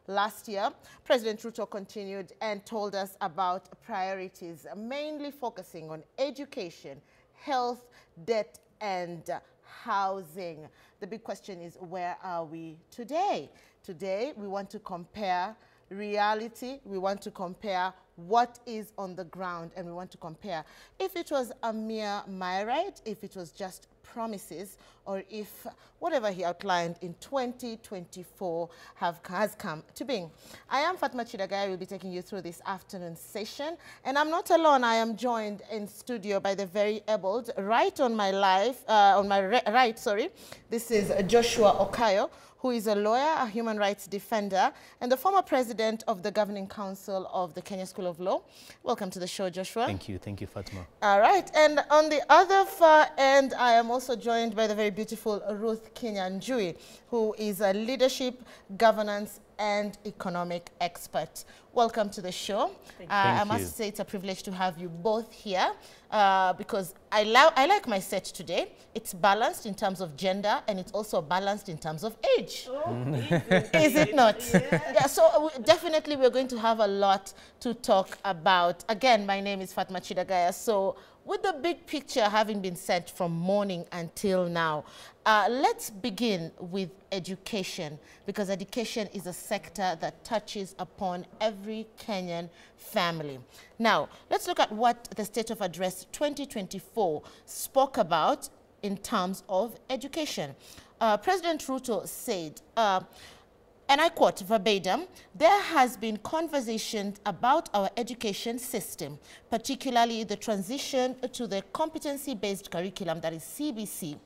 Last year, President Ruto continued and told us about priorities, mainly focusing on education, health, debt, and housing. The big question is, where are we today? Today, we want to compare reality, we want to compare what is on the ground, and we want to compare if it was a mere myriad, if it was just promises, or if whatever he outlined in 2024 has come to being. I am Fatma Chidagaya. I will be taking you through this afternoon session, and I'm not alone. I am joined in studio by the very able, right on my right, sorry. This is Joshua Okayo, who is a lawyer, a human rights defender, and the former president of the Governing Council of the Kenya School of Law. Welcome to the show, Joshua. Thank you. Thank you, Fatma. All right. And on the other far end, I am also joined by the very beautiful Ruth Kinyanjui, who is a leadership, governance, and economic expert. Welcome to the show. Thank you. I must say it's a privilege to have you both here because I like my set today. It's balanced in terms of gender, and it's also balanced in terms of age. Oh, is it not? Yeah. Yeah, so definitely we're going to have a lot to talk about. Again, my name is Fatma Chidagaya. So with the big picture having been set from morning until now, let's begin with education, because education is a sector that touches upon every Kenyan family. Now, let's look at what the State of Address 2024 spoke about in terms of education. President Ruto said, and I quote verbatim, "There has been conversation about our education system, particularly the transition to the competency-based curriculum, that is CBC,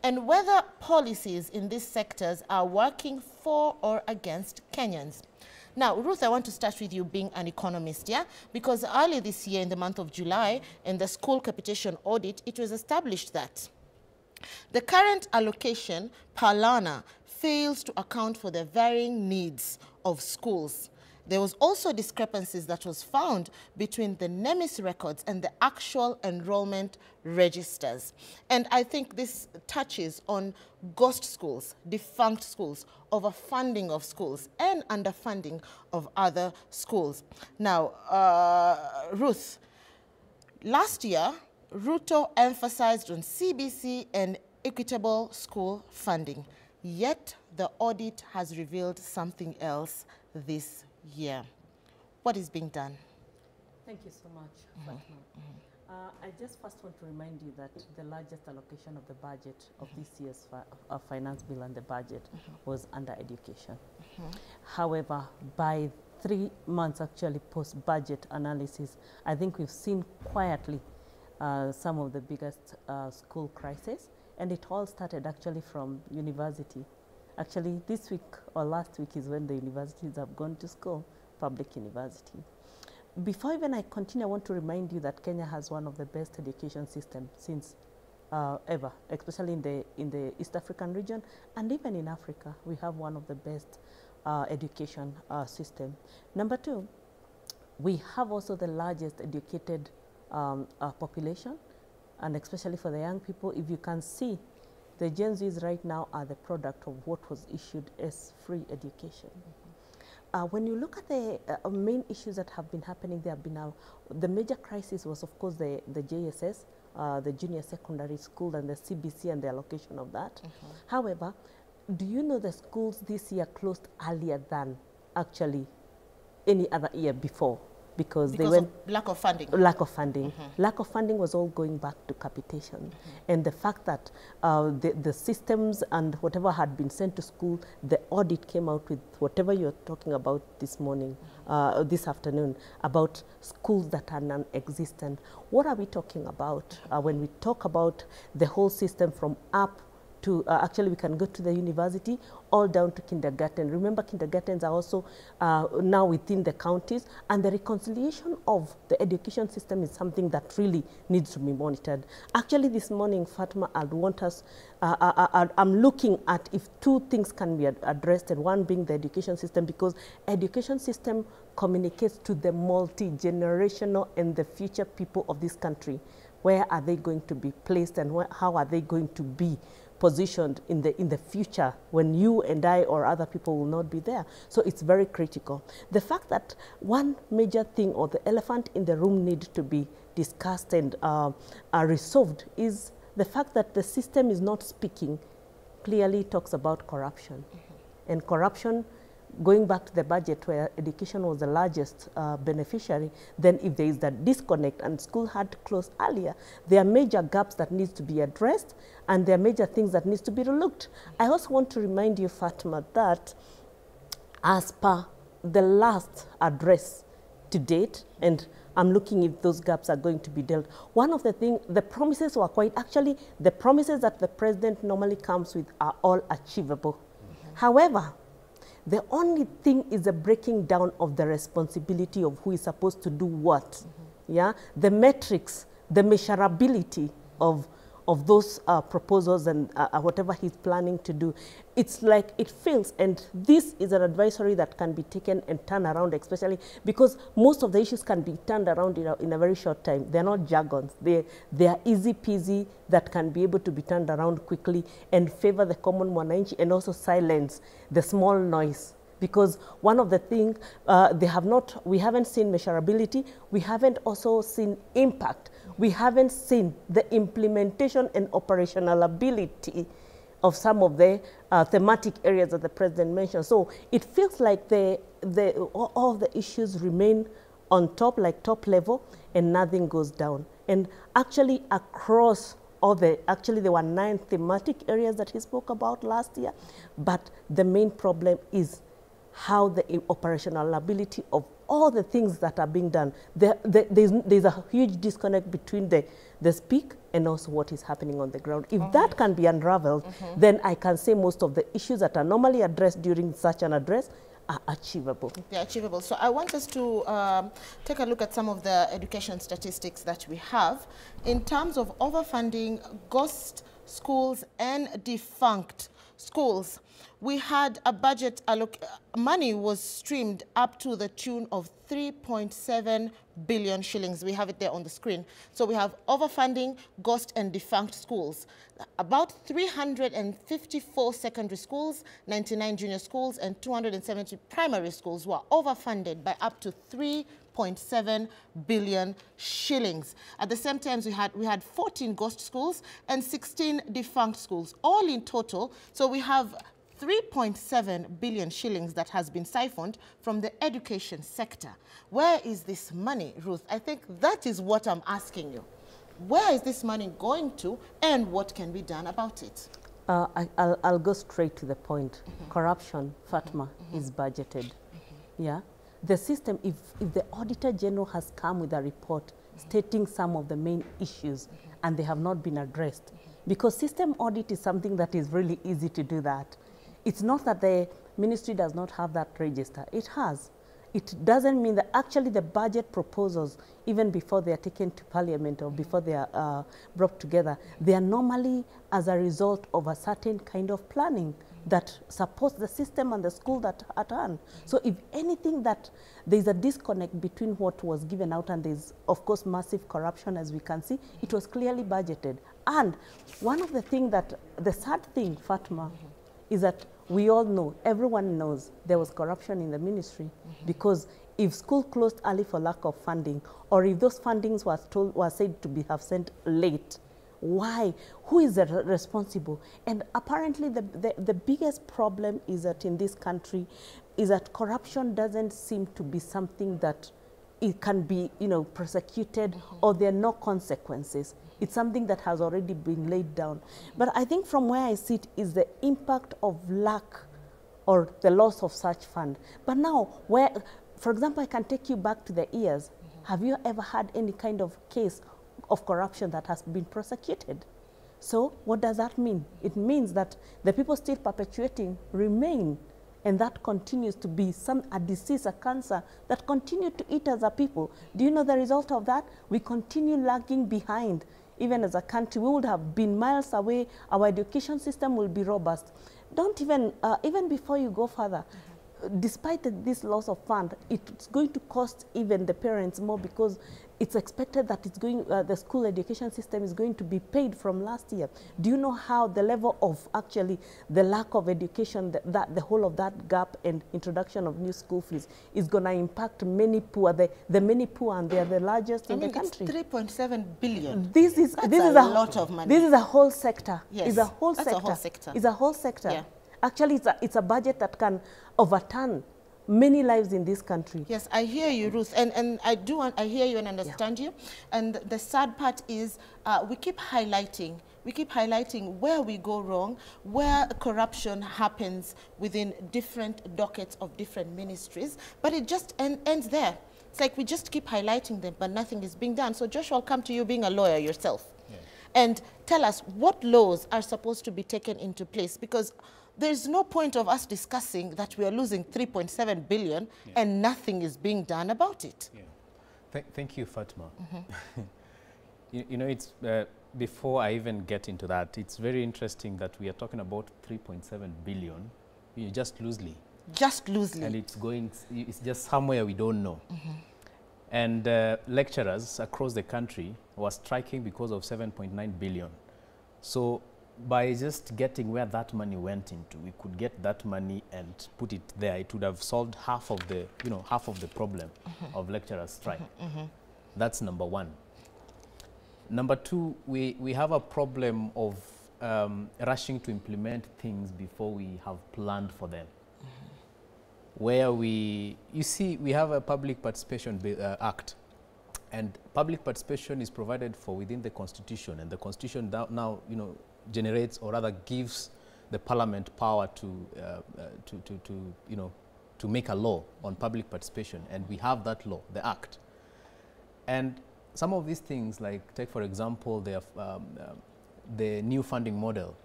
and whether policies in these sectors are working for or against Kenyans." Now, Ruth, I want to start with you being an economist, yeah? Because early this year, in the month of July, in the school capitation audit, it was established that the current allocation per learner fails to account for the varying needs of schools. There was also discrepancies that was found between the NEMIS records and the actual enrollment registers. And I think this touches on ghost schools, defunct schools, overfunding of schools, and underfunding of other schools. Now, Ruth, last year, Ruto emphasized on CBC and equitable school funding. Yet the audit has revealed something else this year. What is being done? Thank you so much, Fatma. I just first want to remind you that the largest allocation of the budget of this year's finance bill and the budget was under education. However, by 3 months actually post-budget analysis, I think we've seen quietly some of the biggest school crisis. And it all started actually from university. Actually, this week or last week is when the universities have gone to school, public university. Before even I continue, I want to remind you that Kenya has one of the best education systems since ever, especially in the East African region, and even in Africa, we have one of the best education system. Number two, we have also the largest educated population, and especially for the young people. If you can see, the Gen Zs right now are the product of what was issued as free education. When you look at the main issues that have been happening, there have been the major crisis was, of course, the JSS, the junior secondary school, and the CBC and the allocation of that. However, do you know the schools this year closed earlier than actually any other year before? Because they went of lack of funding. Lack of funding. Lack of funding was all going back to capitation. And the fact that the systems and whatever had been sent to school, the audit came out with whatever you're talking about this morning, this afternoon, about schools that are non-existent. What are we talking about when we talk about the whole system from up to, actually we can go to the university all down to kindergarten. Remember, kindergartens are also now within the counties, and the reconciliation of the education system is something that really needs to be monitored. Actually, this morning, Fatma, I'd want us, I'm looking at if two things can be addressed, and one being the education system, because education system communicates to the multi-generational and the future people of this country. Where are they going to be placed, and how are they going to be positioned in the future when you and I or other people will not be there. So it's very critical. The fact that one major thing or the elephant in the room need to be discussed and resolved is the fact that the system is not speaking clearly talks about corruption. And corruption, going back to the budget where education was the largest beneficiary, then if there is that disconnect and school had to close earlier, there are major gaps that needs to be addressed and there are major things that needs to be relooked. I also want to remind you, Fatma, that as per the last address to date, and I'm looking if those gaps are going to be dealt. One of the things, the promises were quite, actually, the promises that the president normally comes with are all achievable. However, the only thing is the breaking down of the responsibility of who is supposed to do what. Yeah, the metrics, the measurability of those proposals and whatever he's planning to do. It's like it fails, and this is an advisory that can be taken and turned around, especially because most of the issues can be turned around in a very short time. They're not jargons. They are easy peasy that can be able to be turned around quickly and favor the common mwananchi and also silence the small noise. Because one of the things, we haven't seen measurability, we haven't also seen impact, we haven't seen the implementation and operational ability of some of the thematic areas that the president mentioned. So it feels like all the issues remain on top, like top level, and nothing goes down. And actually across all the, actually there were 9 thematic areas that he spoke about last year, but the main problem is how the operational ability of all the things that are being done. There's a huge disconnect between the speak and also what is happening on the ground. If that can be unraveled, then I can say most of the issues that are normally addressed during such an address are achievable. They're achievable. So I want us to take a look at some of the education statistics that we have. In terms of overfunding, ghost schools and defunct schools, we had a budget, money was streamed up to the tune of 3.7 billion shillings. We have it there on the screen. So we have overfunding, ghost and defunct schools. About 354 secondary schools, 99 junior schools, and 270 primary schools were overfunded by up to 3.7 billion shillings. At the same time, we had 14 ghost schools and 16 defunct schools, all in total. So we have 3.7 billion shillings that has been siphoned from the education sector. Where is this money, Ruth? I think that is what I'm asking you. Where is this money going to, and what can be done about it? I'll go straight to the point. Corruption, Fatma, is budgeted. Yeah? The system, if the Auditor General has come with a report stating some of the main issues and they have not been addressed, because system audit is something that is really easy to do that. It's not that the ministry does not have that register. It has. It doesn't mean that actually the budget proposals, even before they are taken to parliament or before they are brought together, they are normally as a result of a certain kind of planning that supports the system and the school that at hand. So if anything, that there's a disconnect between what was given out and there's, of course, massive corruption, as we can see, it was clearly budgeted. And one of the things that, the sad thing, Fatma, is that we all know, everyone knows there was corruption in the ministry, because if school closed early for lack of funding, or if those fundings were said to be have sent late, why? Who is responsible? And apparently the biggest problem is that in this country is that corruption doesn't seem to be something that it can be, you know, prosecuted, or there are no consequences. It's something that has already been laid down. But I think from where I sit is the impact of lack or the loss of such fund. But now, where, for example, I can take you back to the years. Have you ever had any kind of case of corruption that has been prosecuted? So what does that mean? It means that the people still perpetuating remain, and that continues to be a disease, a cancer that continue to eat as a people. Do you know the result of that? We continue lagging behind. Even as a country, we would have been miles away. Our education system will be robust. Don't even, even before you go further, Despite this loss of fund, it's going to cost even the parents more, because it's expected that it's going, the school education system is going to be paid from last year. Do you know how the level of actually the lack of education, that the whole of that gap and introduction of new school fees is going to impact many poor, the many poor, and they are the largest in the country. It's 3.7 billion. This is a lot of money. This is a whole sector. Yes, it's a whole sector. A whole sector. It's a whole sector. Yeah. Actually, it's a budget that can overturn many lives in this country. Yes, I hear you, Ruth, and I hear you and understand you. And the sad part is we keep highlighting where we go wrong, where corruption happens within different dockets of different ministries, but it just ends there. It's like we just keep highlighting them, but nothing is being done. So Joshua, I'll come to you being a lawyer yourself. Yeah. And tell us what laws are supposed to be taken into place, because there's no point of us discussing that we are losing 3.7 billion and nothing is being done about it. Yeah. Thank you, Fatma. Mm-hmm. You know, it's, before I even get into that, it's very interesting that we are talking about 3.7 billion, you know, just loosely. Just loosely. And it's going, it's just somewhere we don't know. Mm-hmm. And lecturers across the country were striking because of 7.9 billion. So by just getting where that money went into, we could get that money and put it there. It would have solved half of the, you know, half of the problem mm-hmm. of lecturers' strike. Mm-hmm. That's number one. Number two, we have a problem of rushing to implement things before we have planned for them. Mm-hmm. Where we, you see, we have a Public Participation Act. And public participation is provided for within the Constitution, and the Constitution now, you know, generates, or rather gives the Parliament power to you know, to make a law on public participation, and we have that law, the Act. And some of these things, like take for example the new funding model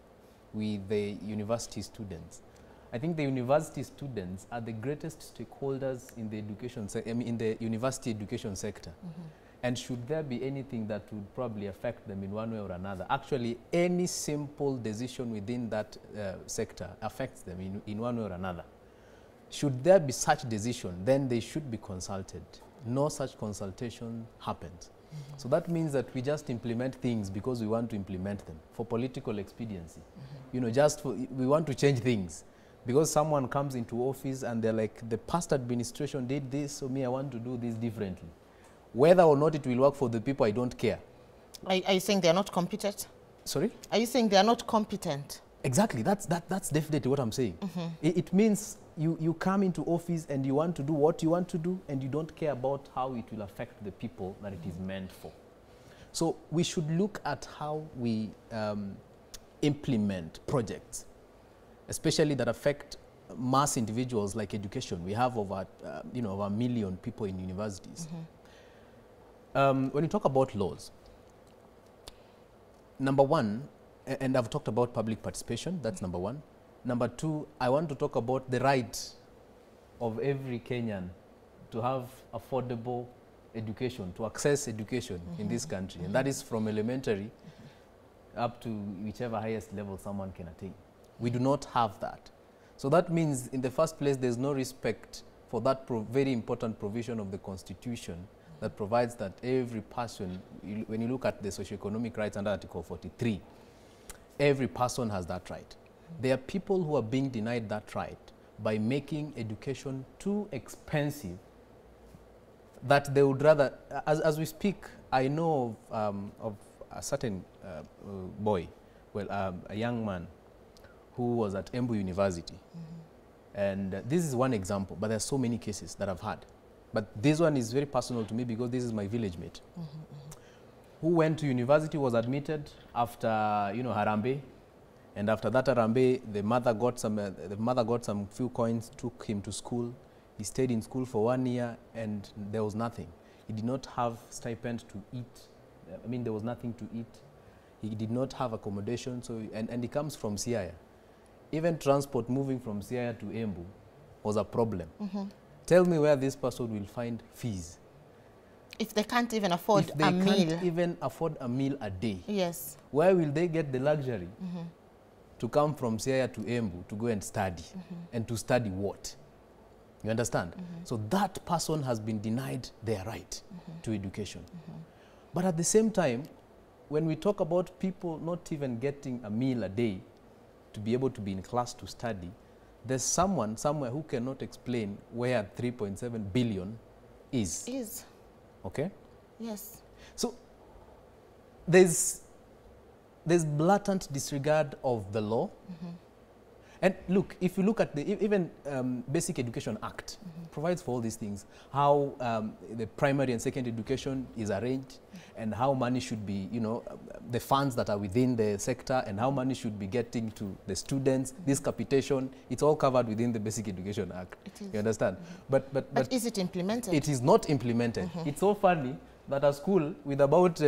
with the university students. I think the university students are the greatest stakeholders in the education, in the university education sector. Mm-hmm. And should there be anything that would probably affect them in one way or another, actually any simple decision within that sector affects them in one way or another. Should there be such decision, then they should be consulted. No such consultation happens. Mm-hmm. So that means that we just implement things because we want to implement them for political expediency. Mm-hmm. You know, just for, we want to change things. Because someone comes into office and they're like, the past administration did this, so me, I want to do this differently. Whether or not it will work for the people, I don't care. Are you saying they're not competent? Sorry? Are you saying they're not competent? Exactly. That's definitely what I'm saying. Mm-hmm. It means you come into office and you want to do what you want to do, and you don't care about how it will affect the people that it is meant for. So we should look at how we implement projects, especially that affect mass individuals like education. We have over, you know, over 1 million people in universities. Mm-hmm. When you talk about laws, number one, and I've talked about public participation, that's mm-hmm. number one. Number two, I want to talk about the right of every Kenyan to have affordable education, to access education mm-hmm. in this country. Mm-hmm. And that is from elementary up to whichever highest level someone can attain. We do not have that. So that means in the first place, there's no respect for that very important provision of the Constitution that provides that every person, when you look at the socioeconomic rights under Article 43, every person has that right. There are people who are being denied that right by making education too expensive that they would rather, as we speak, I know of a certain boy, well, a young man who was at Embu University. Mm-hmm. And this is one example, but there are so many cases that I've had. But this one is very personal to me because this is my village mate, mm-hmm, mm-hmm. who went to university, was admitted after, you know, Harambee. And after that Harambee, the mother got some few coins, took him to school. He stayed in school for 1 year and there was nothing. He did not have stipend to eat. I mean, there was nothing to eat. He did not have accommodation. So, and he comes from Siaya. Even transport moving from Siaya to Embu was a problem. Mm-hmm. Tell me where this person will find fees. If they can't even afford a meal. If they can't even afford a meal a day. Yes. Where will they get the luxury mm-hmm. to come from Siaya to Embu to go and study? Mm-hmm. And to study what? You understand? So that person has been denied their right to education. But at the same time, when we talk about people not even getting a meal a day to be able to be in class to study, there's someone somewhere who cannot explain where 3.7 billion is. Is. Okay? Yes. So there's blatant disregard of the law. And look, if you look at the even Basic Education Act provides for all these things, how the primary and secondary education is arranged, and how money should be, you know, the funds that are within the sector, and how money should be getting to the students, this capitation, it's all covered within the Basic Education Act. It is. You understand? But is it implemented? It is not implemented. It's so funny that a school with about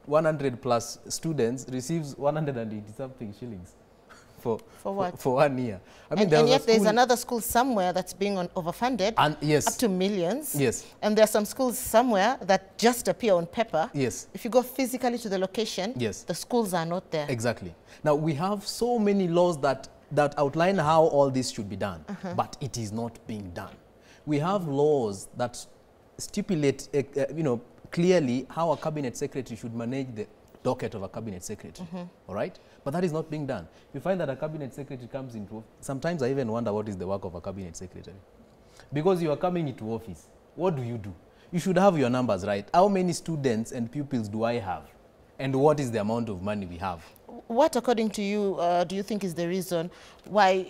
100 plus students receives 180 something shillings. For what? For 1 year. I mean, and yet there's another school somewhere that's being overfunded, and, yes, up to millions. Yes. And there are some schools somewhere that just appear on paper. Yes. If you go physically to the location, yes, the schools are not there. Exactly. Now, we have so many laws that outline how all this should be done, but it is not being done. We have laws that stipulate, you know, clearly how a cabinet secretary should manage the docket of a cabinet secretary, all right? But that is not being done. You find that a cabinet secretary comes into office. Sometimes I even wonder what is the work of a cabinet secretary. Because you are coming into office, what do you do? You should have your numbers right. How many students and pupils do I have? And what is the amount of money we have? What, according to you, do you think is the reason why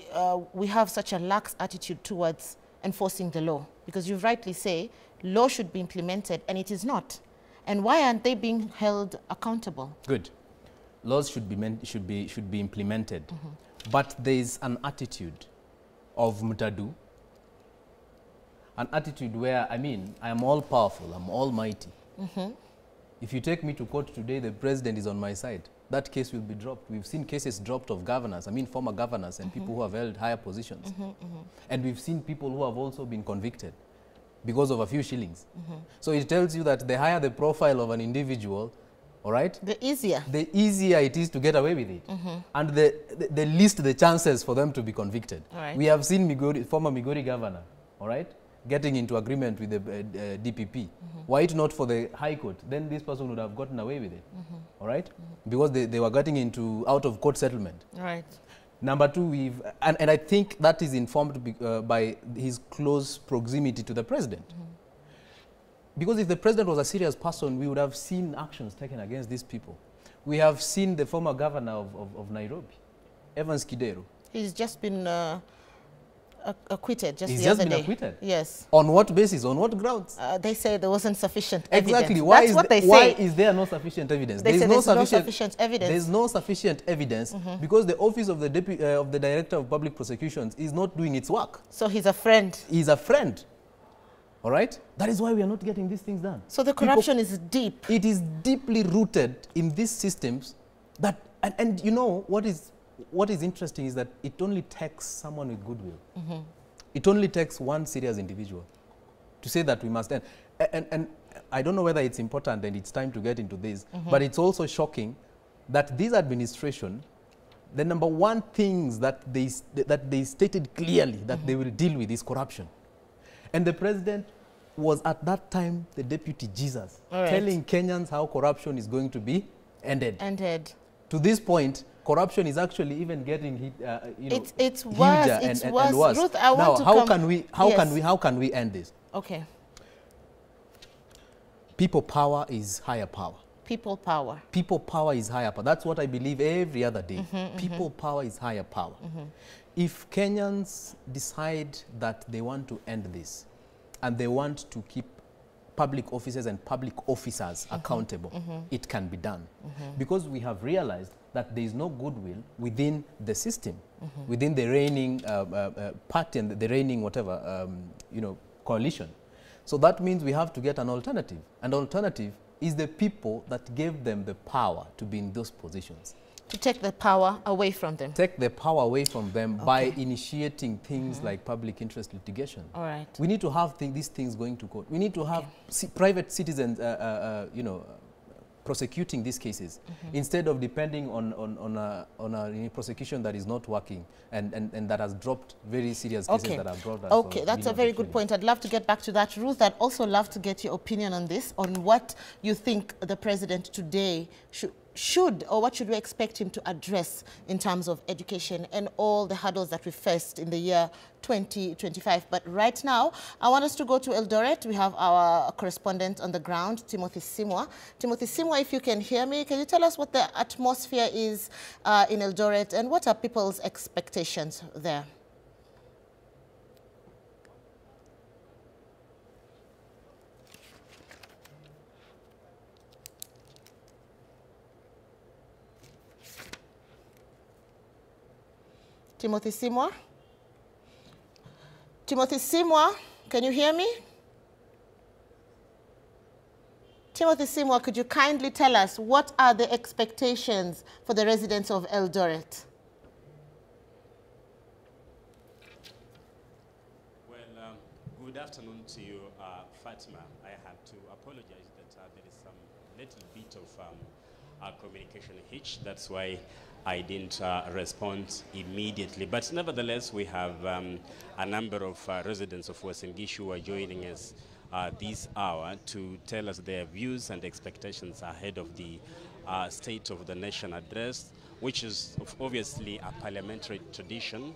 we have such a lax attitude towards enforcing the law? Because you rightly say law should be implemented, and it is not. And why aren't they being held accountable? Good. Laws should be implemented. But there is an attitude of mutadu, an attitude where, I mean, I am all powerful, I'm almighty. If you take me to court today, the president is on my side. That case will be dropped. We've seen cases dropped of governors, I mean former governors and people who have held higher positions. And we've seen people who have also been convicted because of a few shillings. So it tells you that the higher the profile of an individual, all right, the easier. The easier it is to get away with it. And the least the chances for them to be convicted. All right. We have seen Migori, former Migori governor, all right, getting into agreement with the DPP. Why it not for the High Court? Then this person would have gotten away with it, all right? Because they were getting into out-of-court settlement. All right. Number two, and I think that is informed by his close proximity to the president. Because if the president was a serious person, we would have seen actions taken against these people. We have seen the former governor of Nairobi, Evans Kidero. He's just been acquitted just He's the other just been day. Acquitted? Yes. On what basis? On what grounds? They say there wasn't sufficient evidence. Exactly. Why That's is what they say. Why is there no sufficient evidence? They say there's no sufficient evidence. There's no sufficient evidence because the office of the of the Director of Public Prosecutions is not doing its work. So he's a friend. He's a friend. All right? That is why we are not getting these things done. So the corruption is deep. It is deeply rooted in these systems that, and you know, what is interesting is that it only takes someone with goodwill. It only takes one serious individual to say that we must end. And I don't know whether it's important and it's time to get into this, but it's also shocking that this administration, the number one things that they stated clearly that they will deal with is corruption. And the president was at that time the deputy Jesus, telling Kenyans how corruption is going to be ended. Ended. To this point, corruption is actually even getting hit, you know, it's worse. It's worse. And worse. Ruth, I want now, to how can we end this? Okay. People power is higher power. People power. People power is higher power. That's what I believe every other day. People power is higher power. If Kenyans decide that they want to end this and they want to keep public offices and public officers accountable, it can be done. Because we have realized that there is no goodwill within the system, within the reigning party and the reigning whatever, you know, coalition. So that means we have to get an alternative. An alternative is the people that gave them the power to be in those positions. To take the power away from them. Take the power away from them by initiating things like public interest litigation. All right. We need to have these things going to court. We need to have private citizens, you know, prosecuting these cases instead of depending on a prosecution that is not working and that has dropped very serious cases that have brought us. Okay, that's a very good point. I'd love to get back to that. Ruth, I'd also love to get your opinion on this, on what you think the president today should or what should we expect him to address in terms of education and all the hurdles that we faced in the year 2025. But right now, I want us to go to Eldoret. We have our correspondent on the ground, Timothy Simwa. Timothy Simwa, if you can hear me, can you tell us what the atmosphere is in Eldoret and what are people's expectations there? Timothy Simwa? Timothy Simwa, can you hear me? Timothy Simwa, could you kindly tell us what are the expectations for the residents of Eldoret? Well, good afternoon to you, Fatima. I have to apologize that there is some little bit of communication hitch. That's why I didn't respond immediately. But nevertheless, we have a number of residents of Uasin Gishu who are joining us this hour to tell us their views and expectations ahead of the State of the Nation address, which is obviously a parliamentary tradition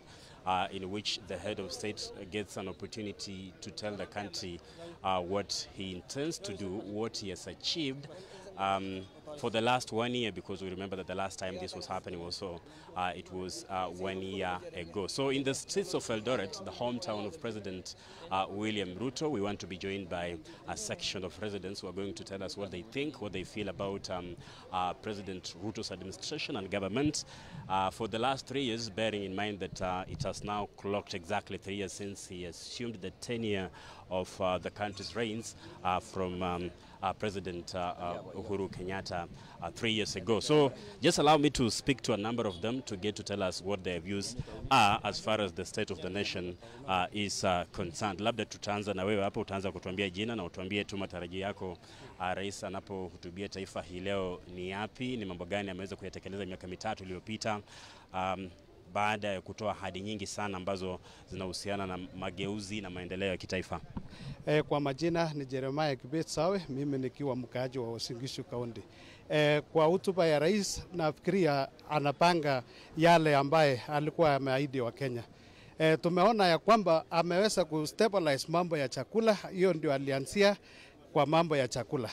in which the head of state gets an opportunity to tell the country what he intends to do, what he has achieved for the last 1 year, because we remember that the last time this was happening also, it was 1 year ago. So in the streets of Eldoret, the hometown of President William Ruto, we want to be joined by a section of residents who are going to tell us what they think, what they feel about President Ruto's administration and government for the last 3 years, bearing in mind that it has now clocked exactly 3 years since he assumed the tenure of the country's reigns from President Uhuru Kenyatta 3 years ago. So just allow me to speak to a number of them to get to tell us what their views are as far as the state of the nation is concerned. Labda tutaanza na wewe hapo, utaanza kutuambia jina na utuambie tu matarajio yako rais anapohutubia taifa hii leo ni yapi, ni mambo gani ameweza kuyatekeleza miaka mitatu iliyopita, baada ya kutoa ahadi nyingi sana ambazo zinahusiana na mageuzi na maendeleo ya kitaifa. Kwa majina ni Jeremiah Kibet Sawe, mimi nikiwa mkaaji wa Uasin Gishu County. Kwa hotuba ya rais nafikiria anapanga yale ambaye alikuwa ameahidi wa Kenya. Tumeona ya kwamba ameweza kustabilize mambo ya chakula, hiyo ndio alianzia kwa mambo ya chakula.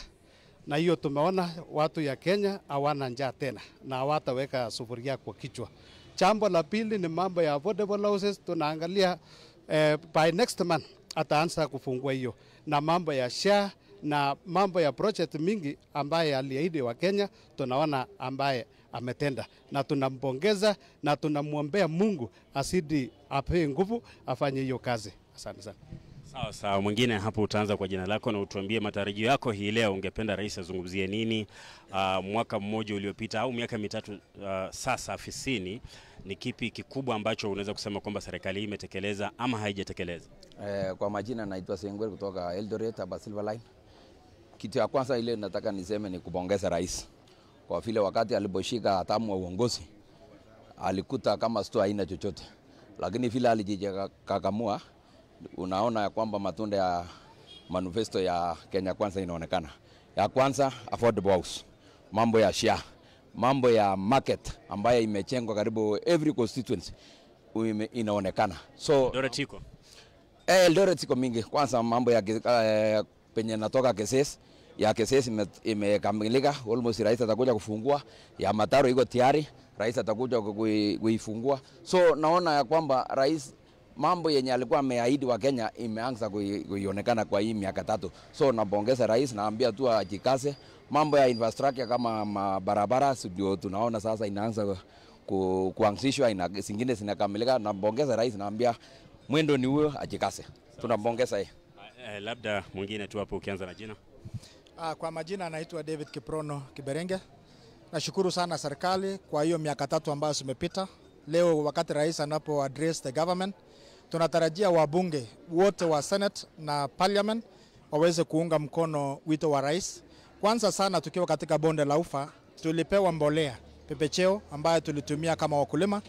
Na hiyo tumeona watu ya Kenya hawana njaa tena na hawataweka sufuria kwa kichwa. Jambo la pili ni mambo ya affordable houses, tunaangalia by next month ataanza kufungua hiyo, na mambo ya share na mambo ya project mingi ambaye aliahidi wa Kenya tunaona ambaye ametenda, na tunampongeza na tunamwombea Mungu asidi apewe nguvu afanye hiyo kazi. Asante sana. Sawa sawa, mwingine hapo utaanza kwa jina lako na utuambie matarajio yako hii leo, ungependa rais azungumzie nini mwaka mmoja uliopita au miaka mitatu sasa afisini, ni kipi kikubwa ambacho unaweza kusema kwamba serikali hii imetekeleza ama haijatekeleza? Kwa majina naitwa Sengwer kutoka Eldoret hapa Silver Line. Kitu ya kwanza ile nataka niseme ni kupongeza rais. Kwa vile wakati aliposhika hatamu wa uongozi alikuta kama store haina chochote. Lakini vile alijikakamua, unaona ya kwamba matunda ya manifesto ya Kenya Kwanza inaonekana. Ya kwanza affordable house, mambo ya share, mambo ya market ambayo imechengwa karibu every constituency inaonekana. So Eldoret iko? Eldoret iko mingi. Kwanza mambo ya penye natoka Keses, ya Keses imekamilika almost, rais atakuja kufungua. Ya Mataro iko tayari, rais atakuja kuifungua. So naona ya kwamba rais mambo yenye alikuwa ameahidi wa Kenya imeanza kuionekana kwa hii miaka tatu. So napongeza rais, naambia tu ajikaze. Mambo ya infrastructure kama barabara ndio tunaona sasa inaanza kuanzishwa, zingine zinakamilika. Napongeza rais, naambia mwendo ni huo, ajikaze. Tunampongeza yeye. Labda mwingine tu hapo ukianza na jina. Kwa majina naitwa David Kiprono Kiberenge. Nashukuru sana serikali kwa hiyo miaka tatu ambayo zimepita. Leo wakati rais anapo address the government, tunatarajia wabunge wote wa Senate na Parliament waweze kuunga mkono wito wa rais Kwanza sana tukiwa katika bonde la Ufa tulipewa mbolea pembejeo ambayo tulitumia kama wakulima,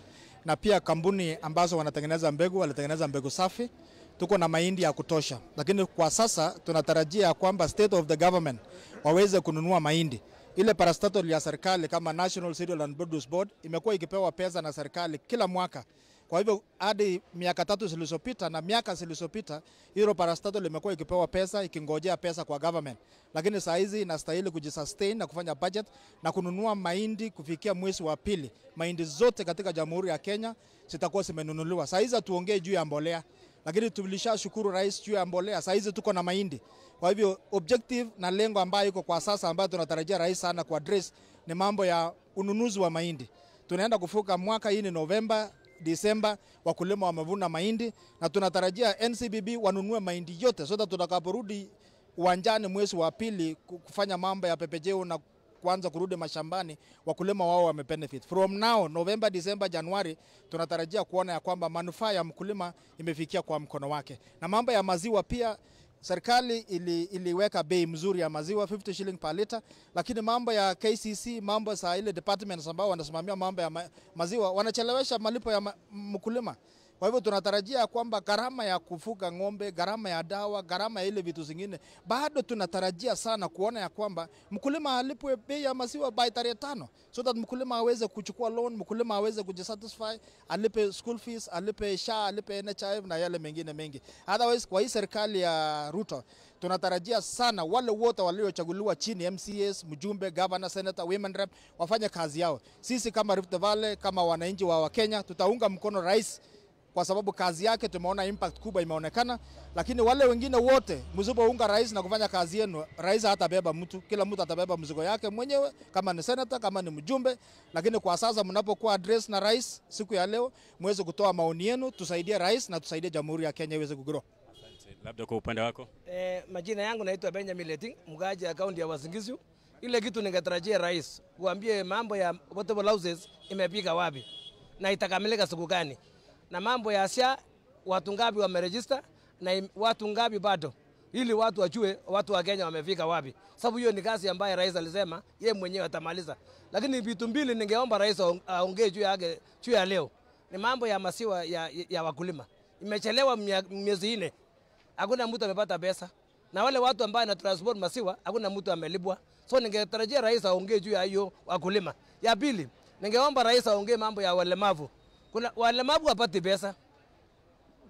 na pia kampuni ambazo wanatengeneza mbegu walitengeneza mbegu safi. Tuko na mahindi ya kutosha, lakini kwa sasa tunatarajia kwamba state of the government waweze kununua mahindi. Ile parastatal ya serikali kama National Cereal and Produce Board imekuwa ikipewa pesa na serikali kila mwaka. Kwa hivyo hadi miaka 3 zilizopita na miaka zilizopita hilo parastatal imekuwa ikipewa pesa, ikingojea pesa kwa government. Lakini saa hizi inastahili kujisustain na kufanya budget na kununua mahindi kufikia mwezi wa pili. Mahindi zote katika Jamhuri ya Kenya zitakuwa zimenunuliwa. Saa hizi tuongee juu ya mbolea, lakini tulishashukuru rais juu ya mbolea. Saa hizi tuko na mahindi. Kwa hivyo objective na lengo ambayo iko kwa sasa ambayo tunatarajia rais sana ku address ni mambo ya ununuzi wa mahindi. Tunaenda kufuka mwaka hii ni Novemba, Disemba, wakulima wamevuna mahindi na tunatarajia NCBB wanunue mahindi yote so that tutakaporudi uwanjani mwezi wa pili kufanya mambo ya pembejeo na kuanza kurudi mashambani, wakulima wao wamebenefit. From now, November, December, January, tunatarajia kuona ya kwamba manufaa ya mkulima imefikia kwa mkono wake. Na mambo ya maziwa pia, serikali iliweka bei mzuri ya maziwa 50 shilling per liter, lakini mambo ya KCC, mambo saa ile departments ambao wanasimamia mambo ya maziwa wanachelewesha malipo ya mkulima. Kwa hivyo tunatarajia kwamba gharama ya kufuga ng'ombe, gharama ya dawa, gharama ya ile vitu zingine, bado tunatarajia sana kuona ya kwamba mkulima alipwe bei ya maziwa by tarehe 5, so that mkulima aweze kuchukua loan, mkulima aweze kujisatisfy, alipe school fees, alipe SHA, alipe NHIF na yale mengine mengi. Otherwise kwa hii serikali ya Ruto tunatarajia sana wale wote waliochaguliwa chini, MCAs, mjumbe, governor, senator, women rep, wafanye kazi yao. Sisi kama Rift Valley, kama wananchi wa Kenya, tutaunga mkono rais kwa sababu kazi yake tumeona impact kubwa imeonekana. Lakini wale wengine wote msipounga rais na kufanya kazi yenu, rais hatabeba mtu, kila mtu atabeba mzigo yake mwenyewe, kama ni senator, kama ni mjumbe. Lakini kwa sasa mnapokuwa address na rais siku ya leo, muweze kutoa maoni yenu, tusaidie rais na tusaidie Jamhuri ya Kenya iweze kugrow. Asante. Labda kwa upande wako. Majina yangu naitwa Benjamin Leting, mgaaji ya kaunti ya Uasin Gishu. Ile kitu ningetarajia rais kuambie mambo ya portable houses imepiga wapi na itakamilika siku gani, na mambo ya SHA watu ngapi wameregister na watu ngapi bado, ili watu wajue watu wa Kenya wamefika wapi. Sababu hiyo ni kazi ambayo rais alisema yeye mwenyewe atamaliza. Lakini vitu mbili ningeomba rais aongee juu yake juu ya leo ni mambo ya maziwa ya wakulima. Imechelewa miezi 4. Hakuna mtu amepata pesa. Na wale watu ambao na transport maziwa hakuna mtu amelipwa. So ningetarajia rais aongee juu ya hiyo wakulima. Ya pili, ningeomba rais aongee mambo ya walemavu. Kuna walemavu wapate pesa.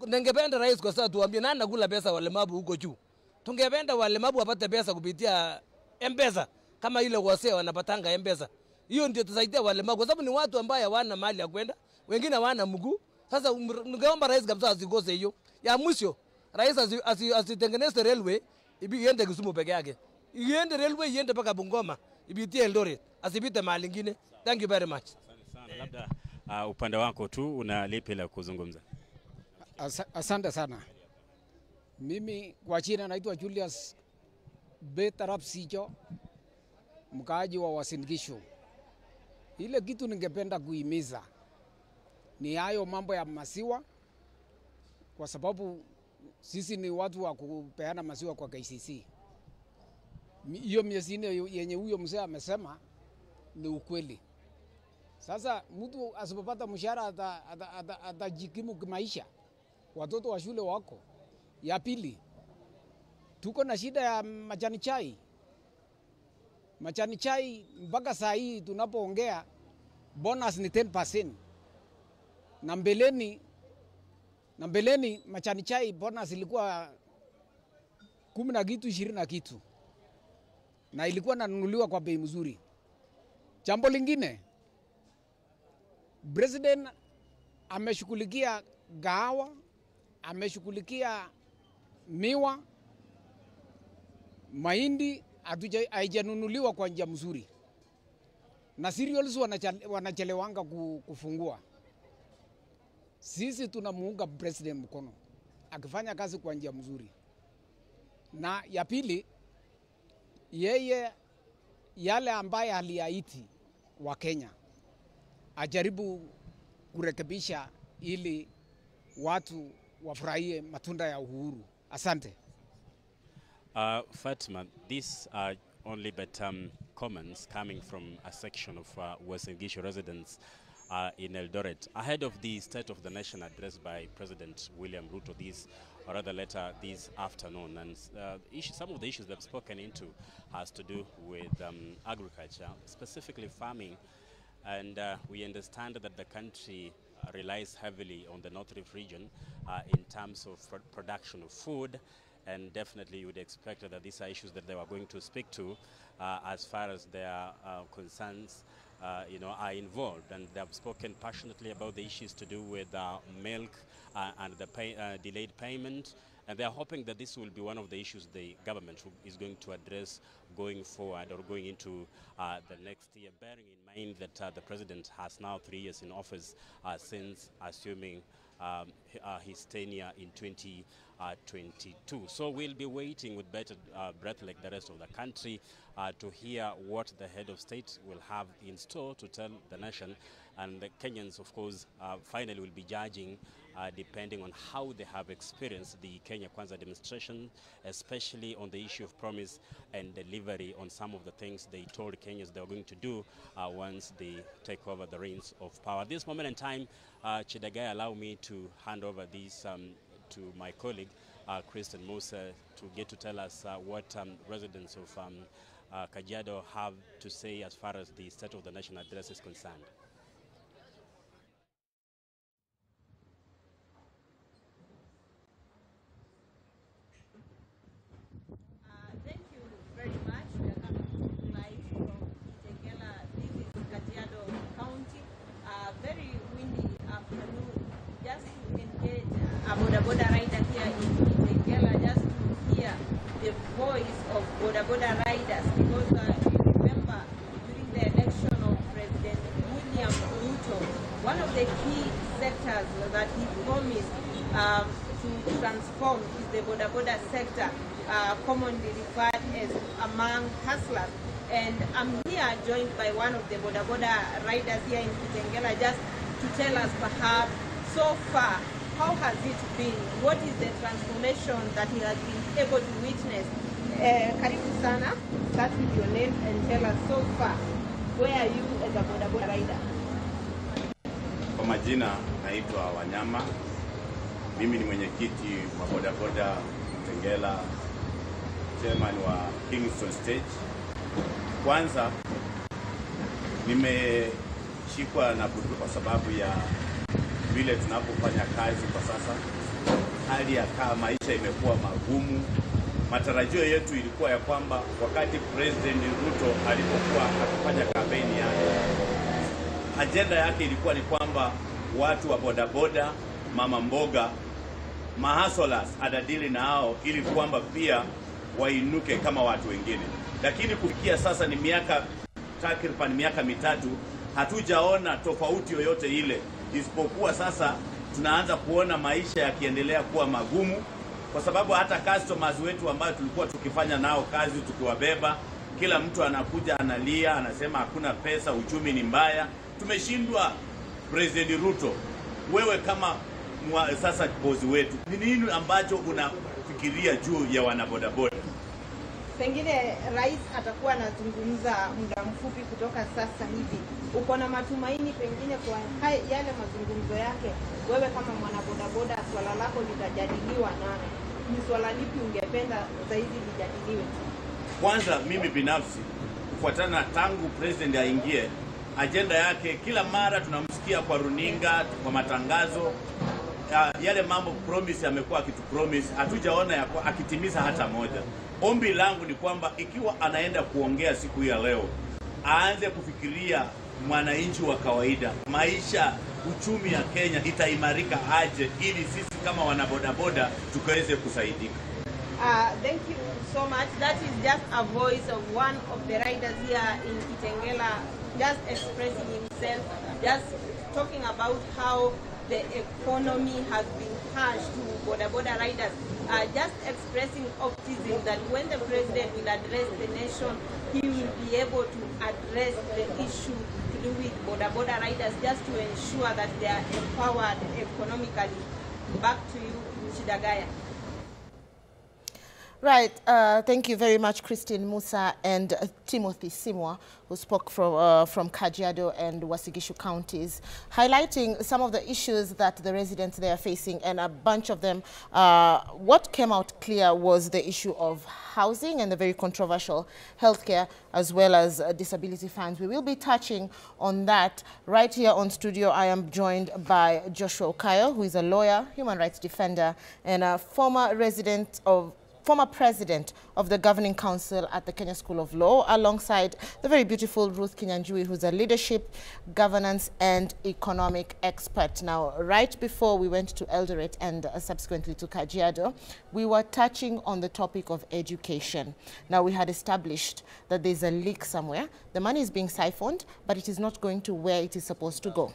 Ningependa rais kwa sasa tuambie nani anakula pesa walemavu huko juu. Tungependa walemavu wapate pesa kupitia M-Pesa kama ile wasee wanapatanga M-Pesa. Hiyo ndio tusaidia walemavu kwa sababu ni watu ambao hawana mali ya kwenda, wengine hawana mguu. Sasa ningeomba rais kabisa asikose hiyo. Ya mwisho, rais asitengeneze railway iende Kisumu peke yake. Iende railway iende mpaka Bungoma, ibitie Eldoret, asipite mahali nyingine. Thank you very much. Asante sana. Labda upande wako tu una lipi la kuzungumza? Asante sana. Mimi kwa jina naitwa Julius Betarap Sicho, mkaaji wa Uasin Gishu. Ile kitu ningependa kuhimiza ni hayo mambo ya maziwa, kwa sababu sisi ni watu wa kupeana maziwa kwa KCC. Hiyo miezi 4 yenye huyo mzee amesema ni ukweli. Sasa mtu asipopata mshahara atajikimu kimaisha. Watoto wa shule wako. Ya pili, tuko na shida ya majani chai. Majani chai mpaka saa hii tunapoongea bonus ni 10%. Na mbeleni majani chai bonus ilikuwa 10 na kitu, 20 na kitu. Na ilikuwa nanunuliwa kwa bei mzuri. Jambo lingine, President ameshughulikia gahawa, ameshughulikia miwa, mahindi haijanunuliwa kwa njia mzuri. Na cereals wanachelewanga kufungua. Sisi tunamuunga President mkono akifanya kazi kwa njia mzuri. Na ya pili, yeye yale ambaye aliahidi wa Kenya ajaribu kurekebisha ili watu wafurahie matunda ya uhuru. Asante. Fatima, this only but comments coming from a section of Uasin Gishu residents in Eldoret. Ahead of the State of the Nation address by President William Ruto this, or rather later this afternoon. And some of the issues they've spoken into has to do with agriculture, specifically farming. And we understand that the country relies heavily on the North Rift region in terms of production of food. And definitely you would expect that these are issues that they were going to speak to as far as their concerns are involved. And they have spoken passionately about the issues to do with milk and the delayed payment. And they are hoping that this will be one of the issues the government is going to address going forward or going into the next year, bearing in mind that the president has now 3 years in office since assuming his tenure in 2022. So we'll be waiting with better breath like the rest of the country to hear what the head of state will have in store to tell the nation. And the Kenyans, of course, finally will be judging depending on how they have experienced the Kenya Kwanza demonstration, especially on the issue of promise and delivery on some of the things they told Kenyans they were going to do once they take over the reins of power. At this moment in time, Chidagai, allow me to hand over this to my colleague, Kristen Musa, to get to tell us what residents of Kajiado have to say as far as the State of the Nation address is concerned. Thank you very much. We are coming to you live from Kitengela. This is Kajiado County. Very windy afternoon. Just to engage a boda boda rider here in Kitengela, just to hear the voice of boda boda riders, because you remember during the election of President William Ruto, one of the key sectors that he promised to transform is the boda boda sector, commonly referred as among hustlers. And I'm here joined by one of the boda boda riders here in Kitengela, just to tell us perhaps so far, how has it been? What is the transformation that he has been able to witness? Karibu sana, start with your name and tell us so far, where are you as a boda boda rider? Kwa majina naitwa Wanyama. Mimi ni mwenyekiti wa boda boda Kitengela, chairman wa Kingston Stage. Kwanza nimeshikwa na kutu kwa sababu ya vile tunapofanya kazi kwa sasa. Hali ya maisha imekuwa magumu. Matarajio yetu ilikuwa ya kwamba wakati President Ruto alipokuwa akifanya kampeni yake, agenda yake ilikuwa ni kwamba watu wa bodaboda, mama mboga, mahasolas adadili na hao ili kwamba pia wainuke kama watu wengine. Lakini kufikia sasa ni miaka takriban miaka mitatu, hatujaona tofauti yoyote ile, isipokuwa sasa tunaanza kuona maisha yakiendelea kuwa magumu, kwa sababu hata customers wetu ambao tulikuwa tukifanya nao kazi tukiwabeba, kila mtu anakuja analia, anasema hakuna pesa, uchumi ni mbaya. Tumeshindwa. President Ruto, wewe kama sasa bosi wetu, ni nini ambacho unafikiria juu ya wanabodaboda? Pengine rais atakuwa anazungumza muda mfupi kutoka sasa hivi. Uko na matumaini pengine kwa yale mazungumzo yake, wewe kama mwanabodaboda swala lako litajadiliwa, na ni swala lipi ungependa zaidi lijadiliwe? Kwanza mimi binafsi, kufuatana tangu president aingie, agenda yake kila mara tunamsikia kwa runinga, kwa matangazo, yale mambo promise amekuwa akitupromise, hatujaona akitimiza hata moja. Ombi langu ni kwamba ikiwa anaenda kuongea siku ya leo, aanze kufikiria mwananchi wa kawaida, maisha, uchumi ya Kenya itaimarika aje ili sisi kama wanabodaboda tukaweze kusaidika. Thank you so much. That is just a voice of one of the riders here in Kitengela, just expressing himself, just talking about how the economy has been harsh to boda boda riders, just expressing optimism that when the president will address the nation, he will be able to address the issue to do with boda boda riders, just to ensure that they are empowered economically. Back to you, Chidagaya. Right. Thank you very much, Christine Musa and Timothy Simwa, who spoke from Kajiado and Uasin Gishu counties, highlighting some of the issues that the residents there are facing, and a bunch of them. What came out clear was the issue of housing and the very controversial healthcare, as well as disability funds. We will be touching on that right here on studio. I am joined by Joshua Okayo, who is a lawyer, human rights defender, and a former president of the Governing Council at the Kenya School of Law, alongside the very beautiful Ruth Kinyanjui, who's a leadership, governance, and economic expert. Now, right before we went to Eldoret and subsequently to Kajiado, we were touching on the topic of education. Now, we had established that there's a leak somewhere. The money is being siphoned, but it is not going to where it is supposed to go.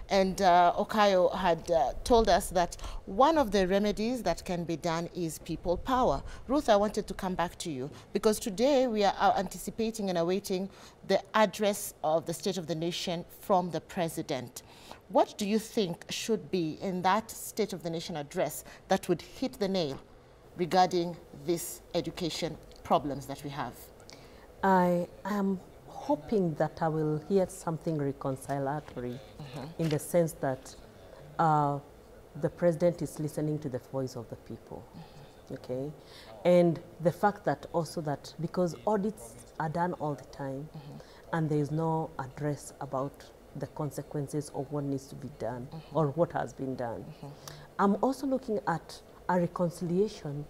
And Okayo had told us that one of the remedies that can be done is people power. Ruth, I wanted to come back to you because today we are anticipating and awaiting the address of the State of the Nation from the President. What do you think should be in that State of the Nation address that would hit the nail regarding this education problems that we have? I am hoping that I will hear something reconciliatory, in the sense that the president is listening to the voice of the people, okay? And the fact that also that because audits are done all the time, and there is no address about the consequences of what needs to be done or what has been done. I'm also looking at a reconciliation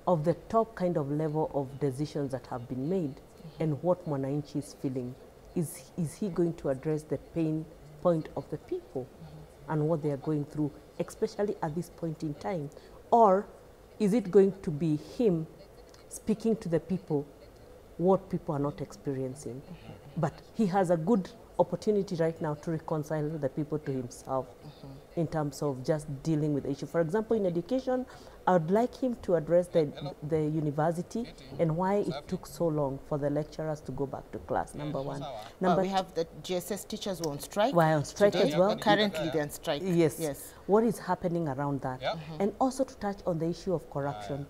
of the top kind of level of decisions that have been made and what Mwananchi is feeling. Is he going to address the pain point of the people and what they are going through, especially at this point in time? Or is it going to be him speaking to the people what people are not experiencing? But he has a good opportunity right now to reconcile the people to himself in terms of just dealing with the issue. For example, in education, I would like him to address the university and why it took so long for the lecturers to go back to class, number one. Number we have the GSS teachers who are on strike. Why on strike today as well. Currently they're on strike. Yes. Yes. What is happening around that? And also to touch on the issue of corruption,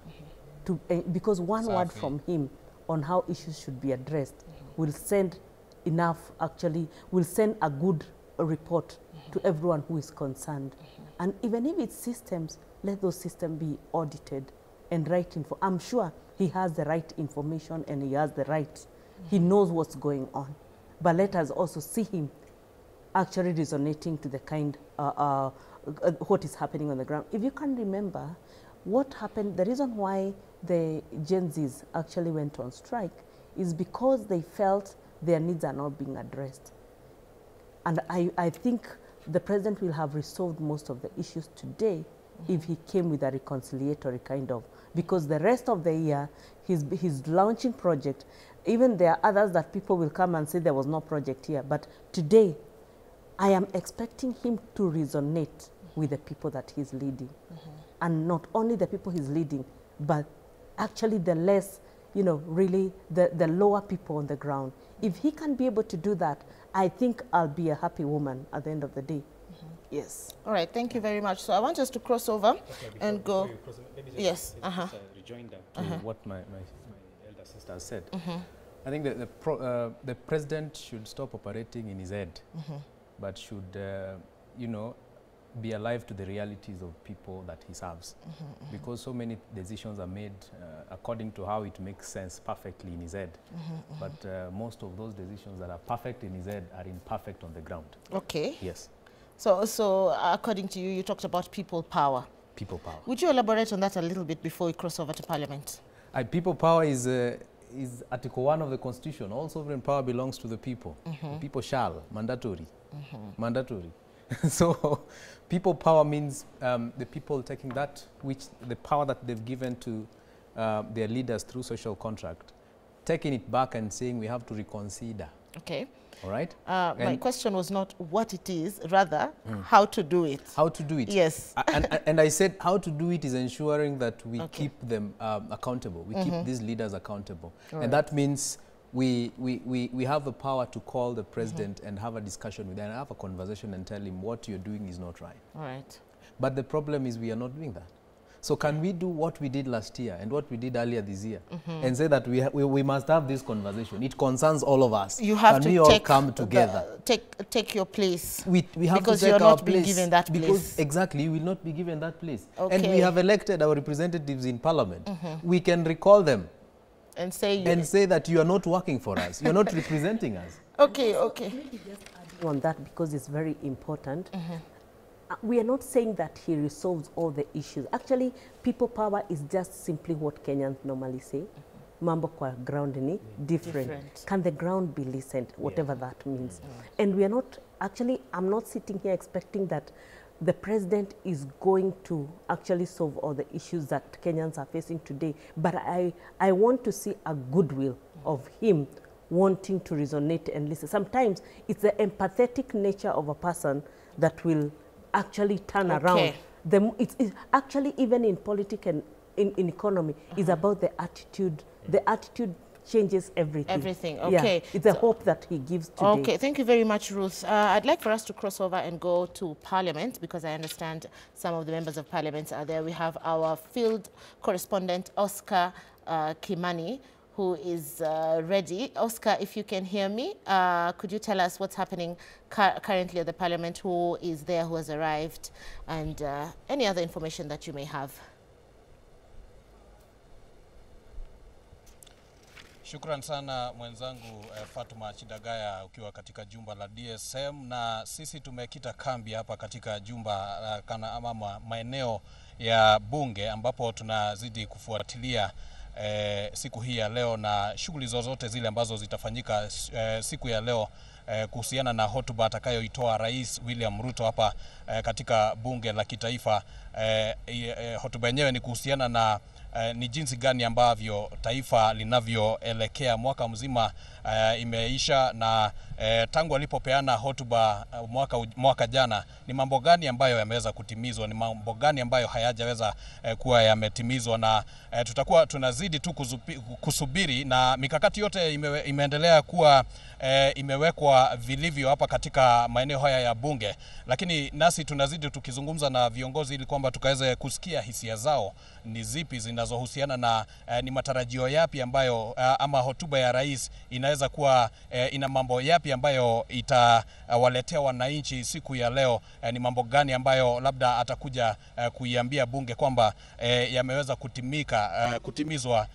because one word from him on how issues should be addressed will send enough, actually, will send a good report to everyone who is concerned. And even if it's systems, let those systems be audited and right info. I'm sure he has the right information and he has the right, he knows what's going on. But let us also see him actually resonating to the kind, what is happening on the ground. If you can remember what happened, the reason why the Gen Zs actually went on strike is because they felt their needs are not being addressed. And I think the president will have resolved most of the issues today if he came with a reconciliatory kind of, because the rest of the year, he's launching project. Even there are others that people will come and say there was no project here. But today, I am expecting him to resonate with the people that he's leading. And not only the people he's leading, but actually the less, you know, really the lower people on the ground. If he can be able to do that, I think I'll be a happy woman at the end of the day. Yes. All right, thank you very much. So I want us to cross over and go. Let me just, yes. Rejoin that to what my elder sister has said. I think that the president should stop operating in his head, but should, you know, be alive to the realities of people that he serves. Because so many decisions are made according to how it makes sense perfectly in his head. But most of those decisions that are perfect in his head are imperfect on the ground. Okay. Yes. So according to you, you talked about people power. People power. Would you elaborate on that a little bit before we cross over to Parliament? People power is Article 1 of the Constitution. All sovereign power belongs to the people. The people shall, mandatory. Mandatory. So people power means the people taking that which the power that they've given to their leaders through social contract, taking it back and saying we have to reconsider. Okay. All right. My question was not what it is, rather how to do it. How to do it. Yes. And I said how to do it is ensuring that we keep them accountable. We keep these leaders accountable. All and that means we have the power to call the president and have a discussion with him and have a conversation and tell him what you're doing is not right. All right. But the problem is we are not doing that. So can we do what we did last year and what we did earlier this year and say that we must have this conversation? It concerns all of us. You have can to we all come together? Take your place. We have because to take you're our not being place given that place. Because exactly, you will not be given that place. Okay. And we have elected our representatives in parliament. We can recall them. And say, that you are not working for us. You are not representing us. Okay, okay. Maybe just adding on that, because it's very important. We are not saying that he resolves all the issues. Actually, people power is just simply what Kenyans normally say. Mambo kwa ground ni different. Can the ground be listened, whatever that means? And we are not, actually, I'm not sitting here expecting that the president is going to actually solve all the issues that Kenyans are facing today. But I want to see a goodwill of him wanting to resonate and listen. Sometimes it's the empathetic nature of a person that will actually turn around. It's actually, even in politics and in economy, is about the attitude. The attitude changes everything. Everything, okay. Yeah, it's a hope that he gives today. Okay, thank you very much, Ruth. I'd like for us to cross over and go to Parliament, because I understand some of the members of Parliament are there. We have our field correspondent, Oscar Kimani, who is ready. Oscar, if you can hear me, could you tell us what's happening currently at the Parliament, who is there, who has arrived, and any other information that you may have? Shukran sana mwenzangu Fatuma Chidagaya ukiwa katika jumba la DSM, na sisi tumekita kambi hapa katika jumba kana ama maeneo ya bunge ambapo tunazidi kufuatilia siku hii ya leo na shughuli zozote zile ambazo zitafanyika siku ya leo kuhusiana na hotuba atakayoitoa Rais William Ruto hapa katika bunge la kitaifa. Hotuba yenyewe ni kuhusiana na ni jinsi gani ambavyo taifa linavyoelekea. Mwaka mzima imeisha na tangu alipopeana hotuba mwaka jana, ni mambo gani ambayo yameweza kutimizwa, ni mambo gani ambayo hayajaweza kuwa yametimizwa, na tutakuwa tunazidi tu kusubiri, na mikakati yote imeendelea kuwa imewekwa vilivyo hapa katika maeneo haya ya bunge, lakini nasi tunazidi tukizungumza na viongozi ili kwamba tukaweze kusikia hisia zao ni zipi zinazohusiana na ni matarajio yapi ambayo ama hotuba ya rais inaweza kuwa ina mambo yapi ambayo itawaletea wananchi siku ya leo, ni mambo gani ambayo labda atakuja kuiambia bunge kwamba yameweza kutimizwa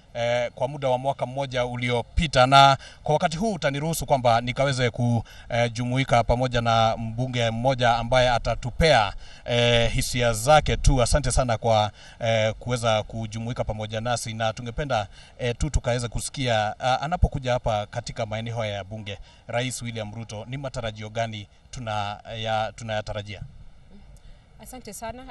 kwa muda wa mwaka mmoja uliopita. Na kwa wakati huu utaniruhusu kwamba nikaweze kujumuika pamoja na mbunge mmoja ambaye atatupea hisia zake tu. Asante sana kwa kuweza kujumuika pamoja nasi, na tungependa tu tukaweza kusikia anapokuja hapa katika maeneo haya ya bunge Rais William Ruto, ni matarajio gani tunayatarajia? Asante sana.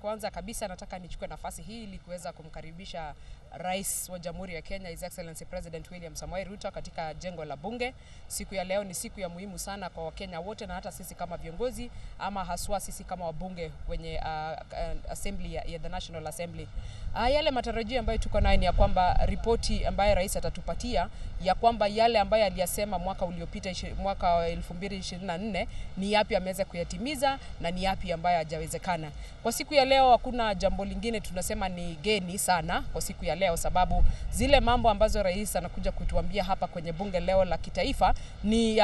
Kwanza kabisa nataka nichukue nafasi hii ili kuweza kumkaribisha Rais wa Jamhuri ya Kenya His Excellency President William Samoei Ruto katika jengo la bunge. Siku ya leo ni siku ya muhimu sana kwa Wakenya wote na hata sisi kama viongozi ama haswa sisi kama wabunge kwenye assembly ya the National Assembly. Yale matarajio ambayo tuko nayo ni ya kwamba ripoti ambayo rais atatupatia ya kwamba yale ambayo aliyasema mwaka uliopita, mwaka 2024, ni yapi ameweza kuyatimiza na ni yapi ambayo hajawezekana. Kwa siku ya leo hakuna jambo lingine tunasema ni geni sana kwa siku ya leo, sababu zile mambo ambazo rais anakuja kutuambia hapa kwenye bunge leo la kitaifa ni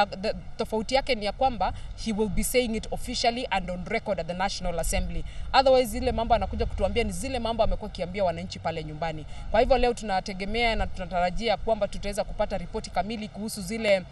tofauti yake ni ya kwamba he will be saying it officially and on record at the National Assembly. Otherwise zile mambo anakuja kutuambia ni zile mambo amekuwa akiambia wananchi pale nyumbani. Kwa hivyo leo tunategemea na tunatarajia kwamba tutaweza kupata ripoti kamili kuhusu zile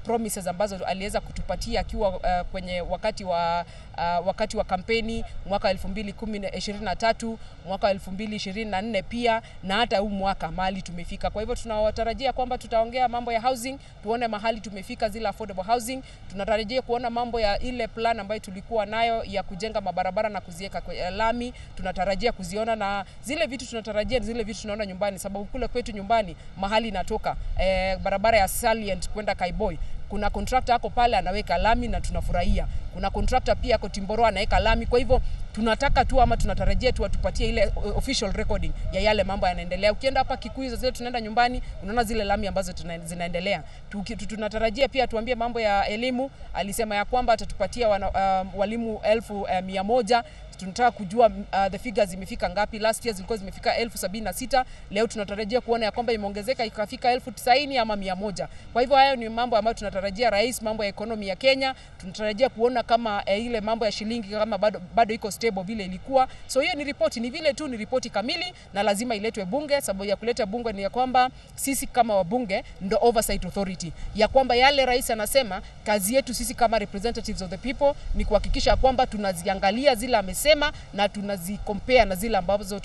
promises ambazo aliweza kutupatia akiwa kwenye wakati wa kampeni mwaka 2023, mwaka 2024 pia, na hata huu mwaka mahali tumefika. Kwa hivyo tunawatarajia kwamba tutaongea mambo ya housing, tuone mahali tumefika zile affordable housing. Tunatarajia kuona mambo ya ile plan ambayo tulikuwa nayo ya kujenga mabarabara na kuziweka lami, tunatarajia kuziona, na zile vitu tunatarajia zile vitu tunaona nyumbani, sababu kule kwetu nyumbani mahali natoka barabara ya Salient kwenda Kaiboi, kuna contractor ako pale anaweka lami na tunafurahia. Kuna contractor pia ako Timboro anaweka lami. Kwa hivyo tunataka tu ama tunatarajia tu atupatie ile official recording ya yale mambo yanaendelea. Ukienda hapa Kikuyu zile tunaenda nyumbani unaona zile lami ambazo zinaendelea. Tunatarajia pia tuambie mambo ya elimu. Alisema ya kwamba atatupatia walimu 100,000. Tunataka kujua the figures zimefika ngapi. Last year zilikuwa zimefika 76,000, leo tunatarajia kuona ya kwamba imeongezeka ikafika 90,000 ama 100. Kwa hivyo hayo ni mambo ambayo tunatarajia rais, mambo ya economy ya Kenya, tunatarajia kuona kama ile mambo ya shilingi kama bado iko stable vile ilikuwa. So hiyo ni ripoti, ni vile tu ni ripoti kamili na lazima iletwe bunge. Sababu ya kuleta bunge ni ya kwamba sisi kama wabunge ndo oversight authority, ya kwamba yale rais anasema, kazi yetu sisi kama representatives of the people ni kuhakikisha kwamba tunaziangalia zile amesema na tunazicompare na zile ambazo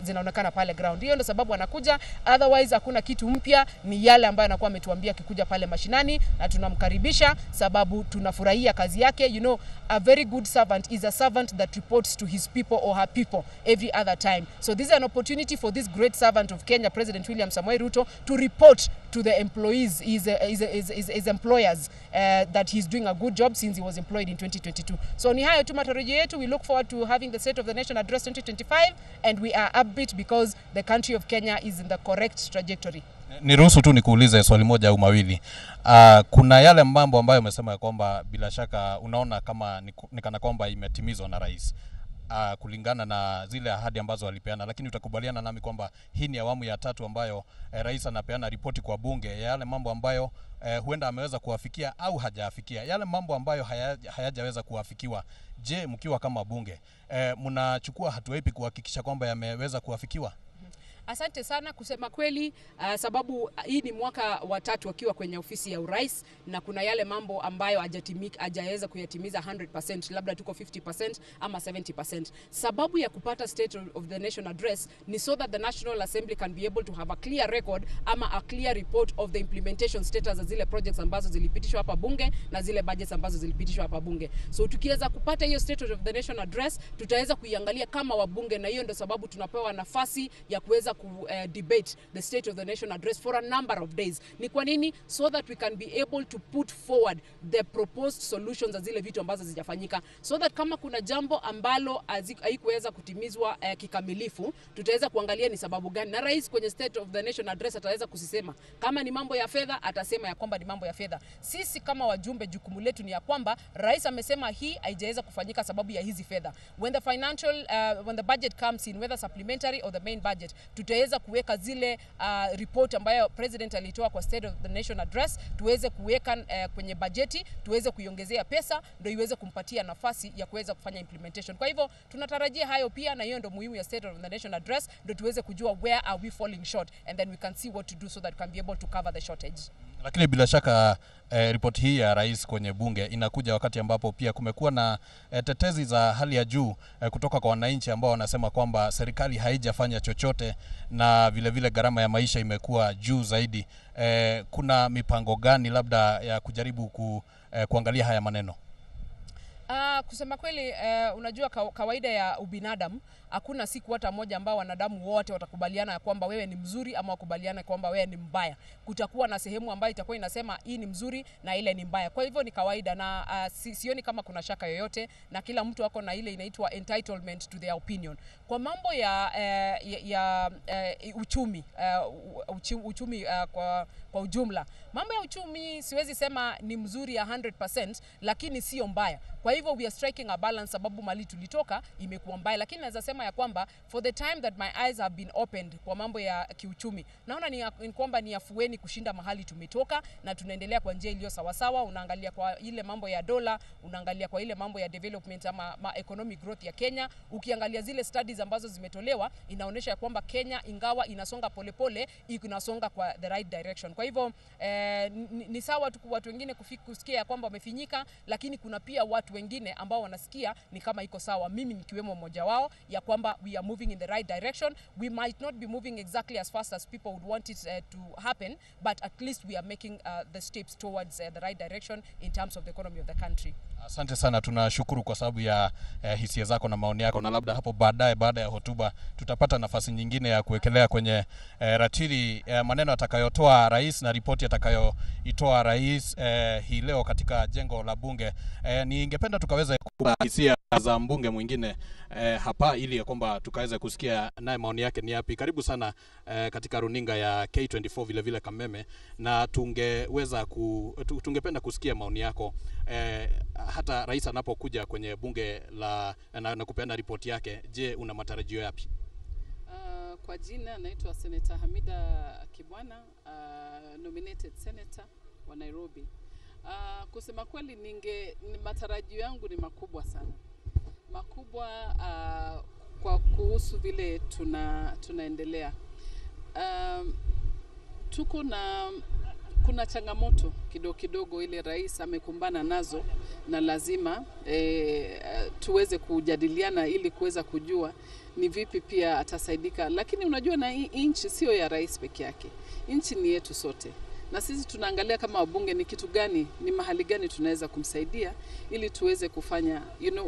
zinaonekana pale ground. Hiyo ndio sababu anakuja, otherwise hakuna kitu mpya, ni yale ambayo anakuwa ametuambia akikuja pale mashinani, na tunamkaribisha sababu tunafurahia kazi yake. You know, a very good servant is a servant that reports to his people or her people every other time. So this is an opportunity for this great servant of Kenya, President William Samoei Ruto, to report to the employees, his employers, that he's doing a good job since he was employed in 2022. So ni hayo tu matarajio yetu. We look forward to having the State of the Nation Address 2025, and we are upbeat because the country of Kenya is in the correct trajectory. Niruhusu tu nikuulize swali moja au mawili. Kuna yale mambo ambayo umesema ya kwamba bila shaka unaona kama ni kana kwamba imetimizwa na rais kulingana na zile ahadi ambazo alipeana, lakini utakubaliana nami kwamba hii ni awamu ya tatu ambayo rais anapeana ripoti kwa bunge ya yale mambo ambayo huenda ameweza kuwafikia au hajafikia, yale mambo ambayo hayajaweza kuafikiwa. Je, mkiwa kama bunge mnachukua hatua ipi kuhakikisha kwamba yameweza kuafikiwa? Asante sana. Kusema kweli, sababu hii ni mwaka wa tatu akiwa kwenye ofisi ya urais, na kuna yale mambo ambayo hajaweza kuyatimiza 100%, labda tuko 50% ama 70%. Sababu ya kupata State of the Nation Address ni so that the National Assembly can be able to have a clear record ama a clear report of the implementation status za zile projects ambazo zilipitishwa hapa bunge na zile budgets ambazo zilipitishwa hapa bunge. So tukiweza kupata hiyo State of the Nation Address, tutaweza kuiangalia kama wabunge, na hiyo ndio sababu tunapewa nafasi ya kuweza debate the State of the Nation Address for a number of days. Ni kwa nini? So that we can be able to put forward the proposed solutions za zile vitu ambazo zijafanyika, so that kama kuna jambo ambalo haikuweza kutimizwa kikamilifu, tutaweza kuangalia ni sababu gani, na rais kwenye State of the Nation Address ataweza kusisema. Kama ni mambo ya fedha, atasema ya kwamba ni mambo ya fedha. Sisi kama wajumbe, jukumu letu ni ya kwamba rais amesema hii haijaweza kufanyika sababu ya hizi fedha. When the financial when the budget comes in, whether supplementary or the main budget, tutaweza kuweka zile report ambayo president alitoa kwa State of the Nation Address, tuweze kuweka kwenye bajeti, tuweze kuiongezea pesa ndio iweze kumpatia nafasi ya kuweza kufanya implementation. Kwa hivyo tunatarajia hayo pia, na hiyo ndio muhimu ya State of the Nation Address, ndio tuweze kujua where are we falling short, and then we can see what to do so that we can be able to cover the shortage. Lakini bila shaka ripoti hii ya rais kwenye bunge inakuja wakati ambapo pia kumekuwa na tetezi za hali ya juu kutoka kwa wananchi ambao wanasema kwamba serikali haijafanya chochote na vile vile gharama ya maisha imekuwa juu zaidi. Kuna mipango gani labda ya kujaribu kuangalia haya maneno? Kusema kweli, unajua kawaida ya ubinadamu, hakuna siku hata moja ambao wanadamu wote watakubaliana ya kwamba wewe ni mzuri ama wakubaliana kwamba wewe ni mbaya. Kutakuwa na sehemu ambayo itakuwa inasema hii ni mzuri na ile ni mbaya. Kwa hivyo ni kawaida, na sioni kama kuna shaka yoyote, na kila mtu ako na ile inaitwa entitlement to their opinion. Kwa mambo ya uchumi, uchumi kwa ujumla, mambo ya uchumi siwezi sema ni mzuri ya 100%, lakini sio mbaya. Kwa hivyo we are striking a balance, sababu mali tulitoka imekuwa mbaya, lakini naweza sema ya kwamba for the time that my eyes have been opened kwa mambo ya kiuchumi, naona ni kwamba ni afueni kushinda mahali tumetoka, na tunaendelea kwa njia iliyo sawa sawa. Unaangalia kwa ile mambo ya dola, unaangalia kwa ile mambo ya development ama economic growth ya Kenya, ukiangalia zile studies ambazo zimetolewa inaonyesha kwamba Kenya ingawa inasonga polepole, inasonga kwa the right direction. Kwa hivyo ni sawa tu watu wengine kusikia kwamba wamefinyika, lakini kuna pia watu wengine ambao wanasikia ni kama iko sawa, mimi nikiwemo mmoja wao, ya kwamba we are moving in the right direction. We might not be moving exactly as fast as people would want it to happen, but at least we are making the steps towards the right direction in terms of the economy of the country. Asante sana, tunashukuru kwa sababu ya hisia zako na maoni yako, na labda hapo baadaye baada ya hotuba tutapata nafasi nyingine ya kuwekelea kwenye ratili maneno atakayotoa rais na ripoti atakayoitoa rais hii leo katika jengo la bunge. Ningependa tukaweza kupata hisia za mbunge mwingine hapa ili ili ya kwamba tukaweza kusikia naye maoni yake ni yapi. Karibu sana katika runinga ya K24 vile vile Kameme, na tungeweza tungependa kusikia maoni yako hata rais anapokuja kwenye bunge la na kupeana ripoti yake. Je, una matarajio yapi? Kwa jina naitwa Senator Hamida Kibwana, nominated senator wa Nairobi. Kusema kweli matarajio yangu ni makubwa sana. Makubwa kwa kuhusu vile tunaendelea. Tuko na kuna changamoto kidogo kidogo ile rais amekumbana nazo, na lazima tuweze kujadiliana ili kuweza kujua ni vipi pia atasaidika. Lakini unajua na nchi sio ya rais peke yake, nchi ni yetu sote, na sisi tunaangalia kama wabunge ni kitu gani, ni mahali gani tunaweza kumsaidia ili tuweze kufanya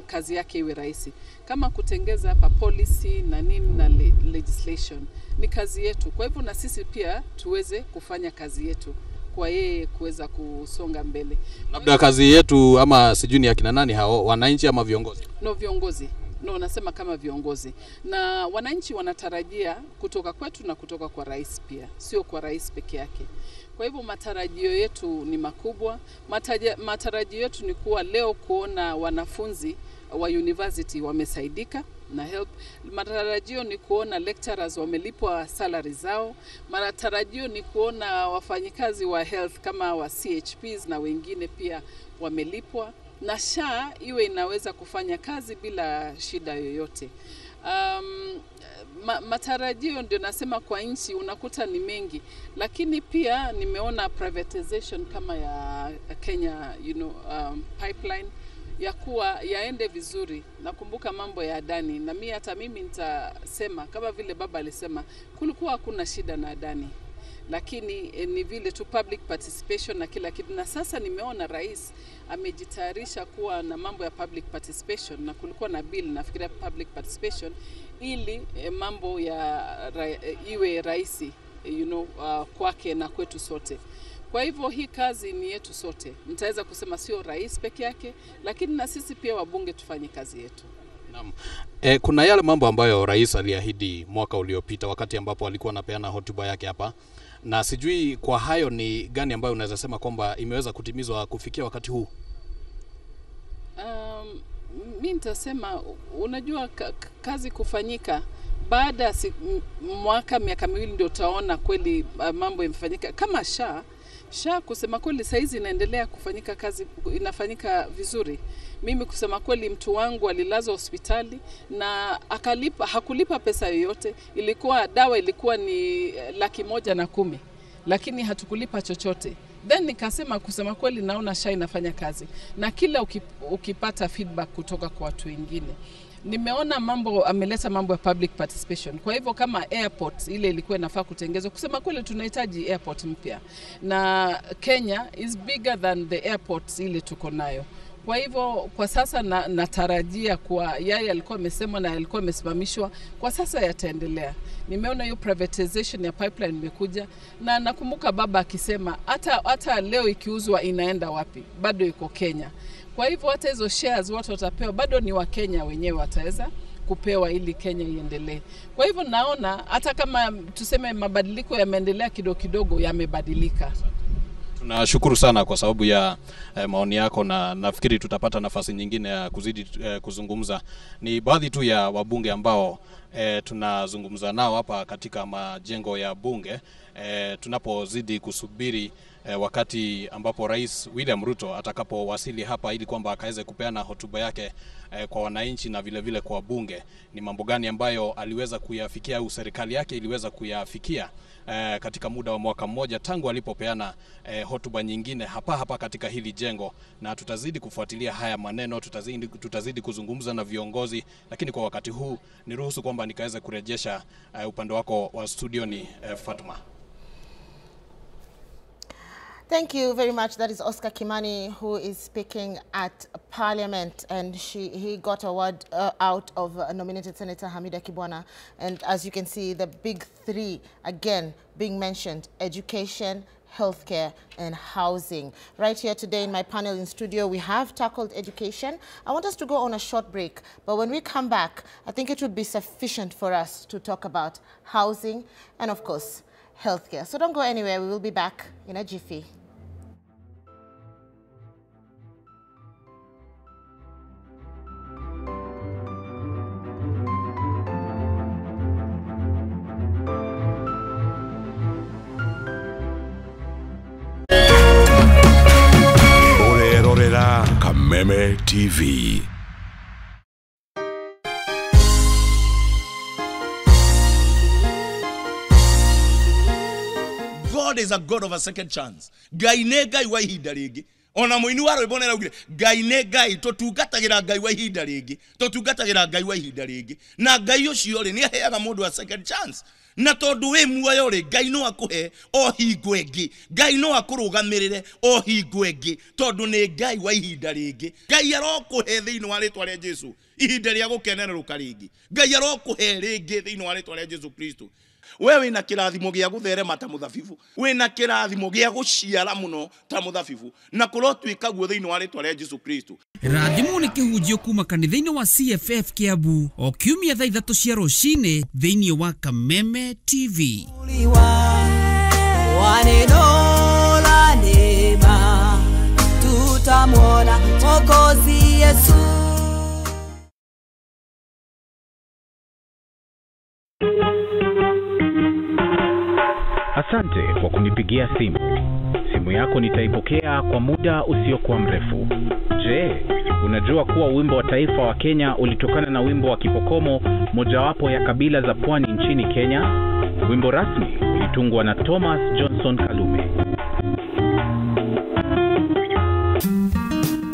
kazi yake iwe rahisi, kama kutengeza hapa policy na nini na legislation ni kazi yetu. Kwa hivyo na sisi pia tuweze kufanya kazi yetu kwa yeye kuweza kusonga mbele. Labda kazi yetu ama sijui ni akina nani hao, wananchi ama viongozi? No, viongozi. No, nasema kama viongozi. Na wananchi wanatarajia kutoka kwetu na kutoka kwa rais pia, sio kwa rais peke yake. Kwa hivyo matarajio yetu ni makubwa. Matarajio yetu ni kuwa leo kuona wanafunzi wa university wamesaidika na help. Matarajio ni kuona lecturers wamelipwa salary zao. Matarajio ni kuona wafanyikazi wa health kama wa CHPs na wengine pia wamelipwa, na SHA iwe inaweza kufanya kazi bila shida yoyote. Matarajio ndio nasema kwa nchi unakuta ni mengi, lakini pia nimeona privatization kama ya Kenya pipeline ya kuwa yaende vizuri. Nakumbuka mambo ya Adani, na mimi hata mimi nitasema kama vile baba alisema kulikuwa hakuna shida na Adani, lakini ni vile tu public participation na kila kitu. Na sasa nimeona rais amejitayarisha kuwa na mambo ya public participation, na kulikuwa na bill nafikiria public participation ili mambo ya iwe rahisi kwake na kwetu sote. Kwa hivyo hii kazi ni yetu sote. Nitaweza kusema sio rais peke yake, lakini na sisi pia wabunge tufanye kazi yetu. Naam. Kuna yale mambo ambayo rais aliahidi mwaka uliopita wakati ambapo alikuwa anapeana hotuba yake hapa, na sijui kwa hayo ni gani ambayo unaweza sema kwamba imeweza kutimizwa kufikia wakati huu? Mimi nitasema unajua kazi kufanyika baada ya mwaka miaka miwili ndio utaona kweli mambo yamefanyika. Kama SHA kusema kweli saizi inaendelea kufanyika kazi, inafanyika vizuri. Mimi kusema kweli mtu wangu alilazwa hospitali na akalipa, hakulipa pesa yoyote. Ilikuwa dawa ilikuwa ni 110,000, lakini hatukulipa chochote. Then nikasema kusema kweli naona SHA inafanya kazi, na kila ukipata feedback kutoka kwa watu wengine. Nimeona mambo ameleta mambo ya public participation. Kwa hivyo kama airport ile ilikuwa inafaa kutengenezwa, kusema kweli tunahitaji airport mpya, na Kenya is bigger than the airports ile tuko nayo. Kwa hivyo kwa sasa natarajia kwa yale alikuwa amesema na alikuwa amesimamishwa, kwa sasa yataendelea. Nimeona hiyo privatization ya pipeline imekuja, na nakumbuka baba akisema hata leo ikiuzwa inaenda wapi, bado iko Kenya. Kwa hivyo hata hizo shares watu watapewa, bado ni wa Kenya wenyewe wataweza kupewa ili Kenya iendelee. Kwa hivyo naona hata kama tuseme mabadiliko yameendelea kidogo kidogo, yamebadilika. Tunashukuru sana kwa sababu ya maoni yako, na nafikiri tutapata nafasi nyingine ya kuzidi kuzungumza. Ni baadhi tu ya wabunge ambao tunazungumza nao hapa katika majengo ya bunge tunapozidi kusubiri wakati ambapo Rais William Ruto atakapowasili hapa ili kwamba akaweze kupeana hotuba yake kwa wananchi na vile vile kwa bunge. Ni mambo gani ambayo aliweza kuyafikia au serikali yake iliweza kuyafikia katika muda wa mwaka mmoja tangu alipopeana hotuba nyingine hapa katika hili jengo. Na tutazidi kufuatilia haya maneno, tutazidi kuzungumza na viongozi, lakini kwa wakati huu niruhusu kwamba nikaweze kurejesha upande wako wa studioni, Fatuma. Thank you very much. That is Oscar Kimani, who is speaking at Parliament, and he got a word out of nominated Senator Hamida Kibwana. And as you can see, the big three again being mentioned: education, healthcare, and housing. Right here today in my panel in studio, we have tackled education. I want us to go on a short break, but when we come back, I think it would be sufficient for us to talk about housing and, of course, healthcare. So don't go anywhere. We will be back in a jiffy. Kameme TV. God is a God of a second chance. Ngai nĩ Ngai wa ihinda rĩngĩ. Ona mũini wa rwĩmbo nĩaraugire, Ngai nĩ Ngai, tũtungatagĩra Ngai wa ihinda rĩngĩ, tũtungatagĩra Ngai wa ihinda rĩngĩ. Na Ngai ũcio rĩ, nĩaheaga mũndũ a second chance. Na tondũ wĩ muoyo rĩ, Ngai no akũhe o hingo ĩngĩ. Ngai no akũrũgamĩrĩre o hingo ĩngĩ, tondũ nĩ Ngai wa ihinda rĩngĩ. Ngai arokũhe thĩinĩ wa rĩtwa rĩa Jesu ihinda rĩa gũkenerũka rĩngĩ. Ngai arokũhe rĩngĩ thĩinĩ wa rĩtwa rĩa Jesu Kristo. We wĩna kĩrathimo gĩa gũtherema ta mũthabibu, wĩna kĩrathimo gĩa gũciara mũno ta mũthabibu, na kũrotuĩka guo thĩinĩ wa rĩtwa rĩa Jesu Kristo. Rathimwo nĩ kĩhunjio kuma kanitha-inĩ wa CFF Kiambu o kiumia thaa 3 cia rũcinĩ thĩinĩ wa Kameme TV. Tutamwona Mwokozi Yesu. Asante kwa kunipigia simu. Simu yako nitaipokea kwa muda usiokuwa mrefu. Je, unajua kuwa wimbo wa taifa wa Kenya ulitokana na wimbo wa Kipokomo, mojawapo ya kabila za pwani nchini Kenya? Wimbo rasmi ulitungwa na Thomas Johnson Kalume.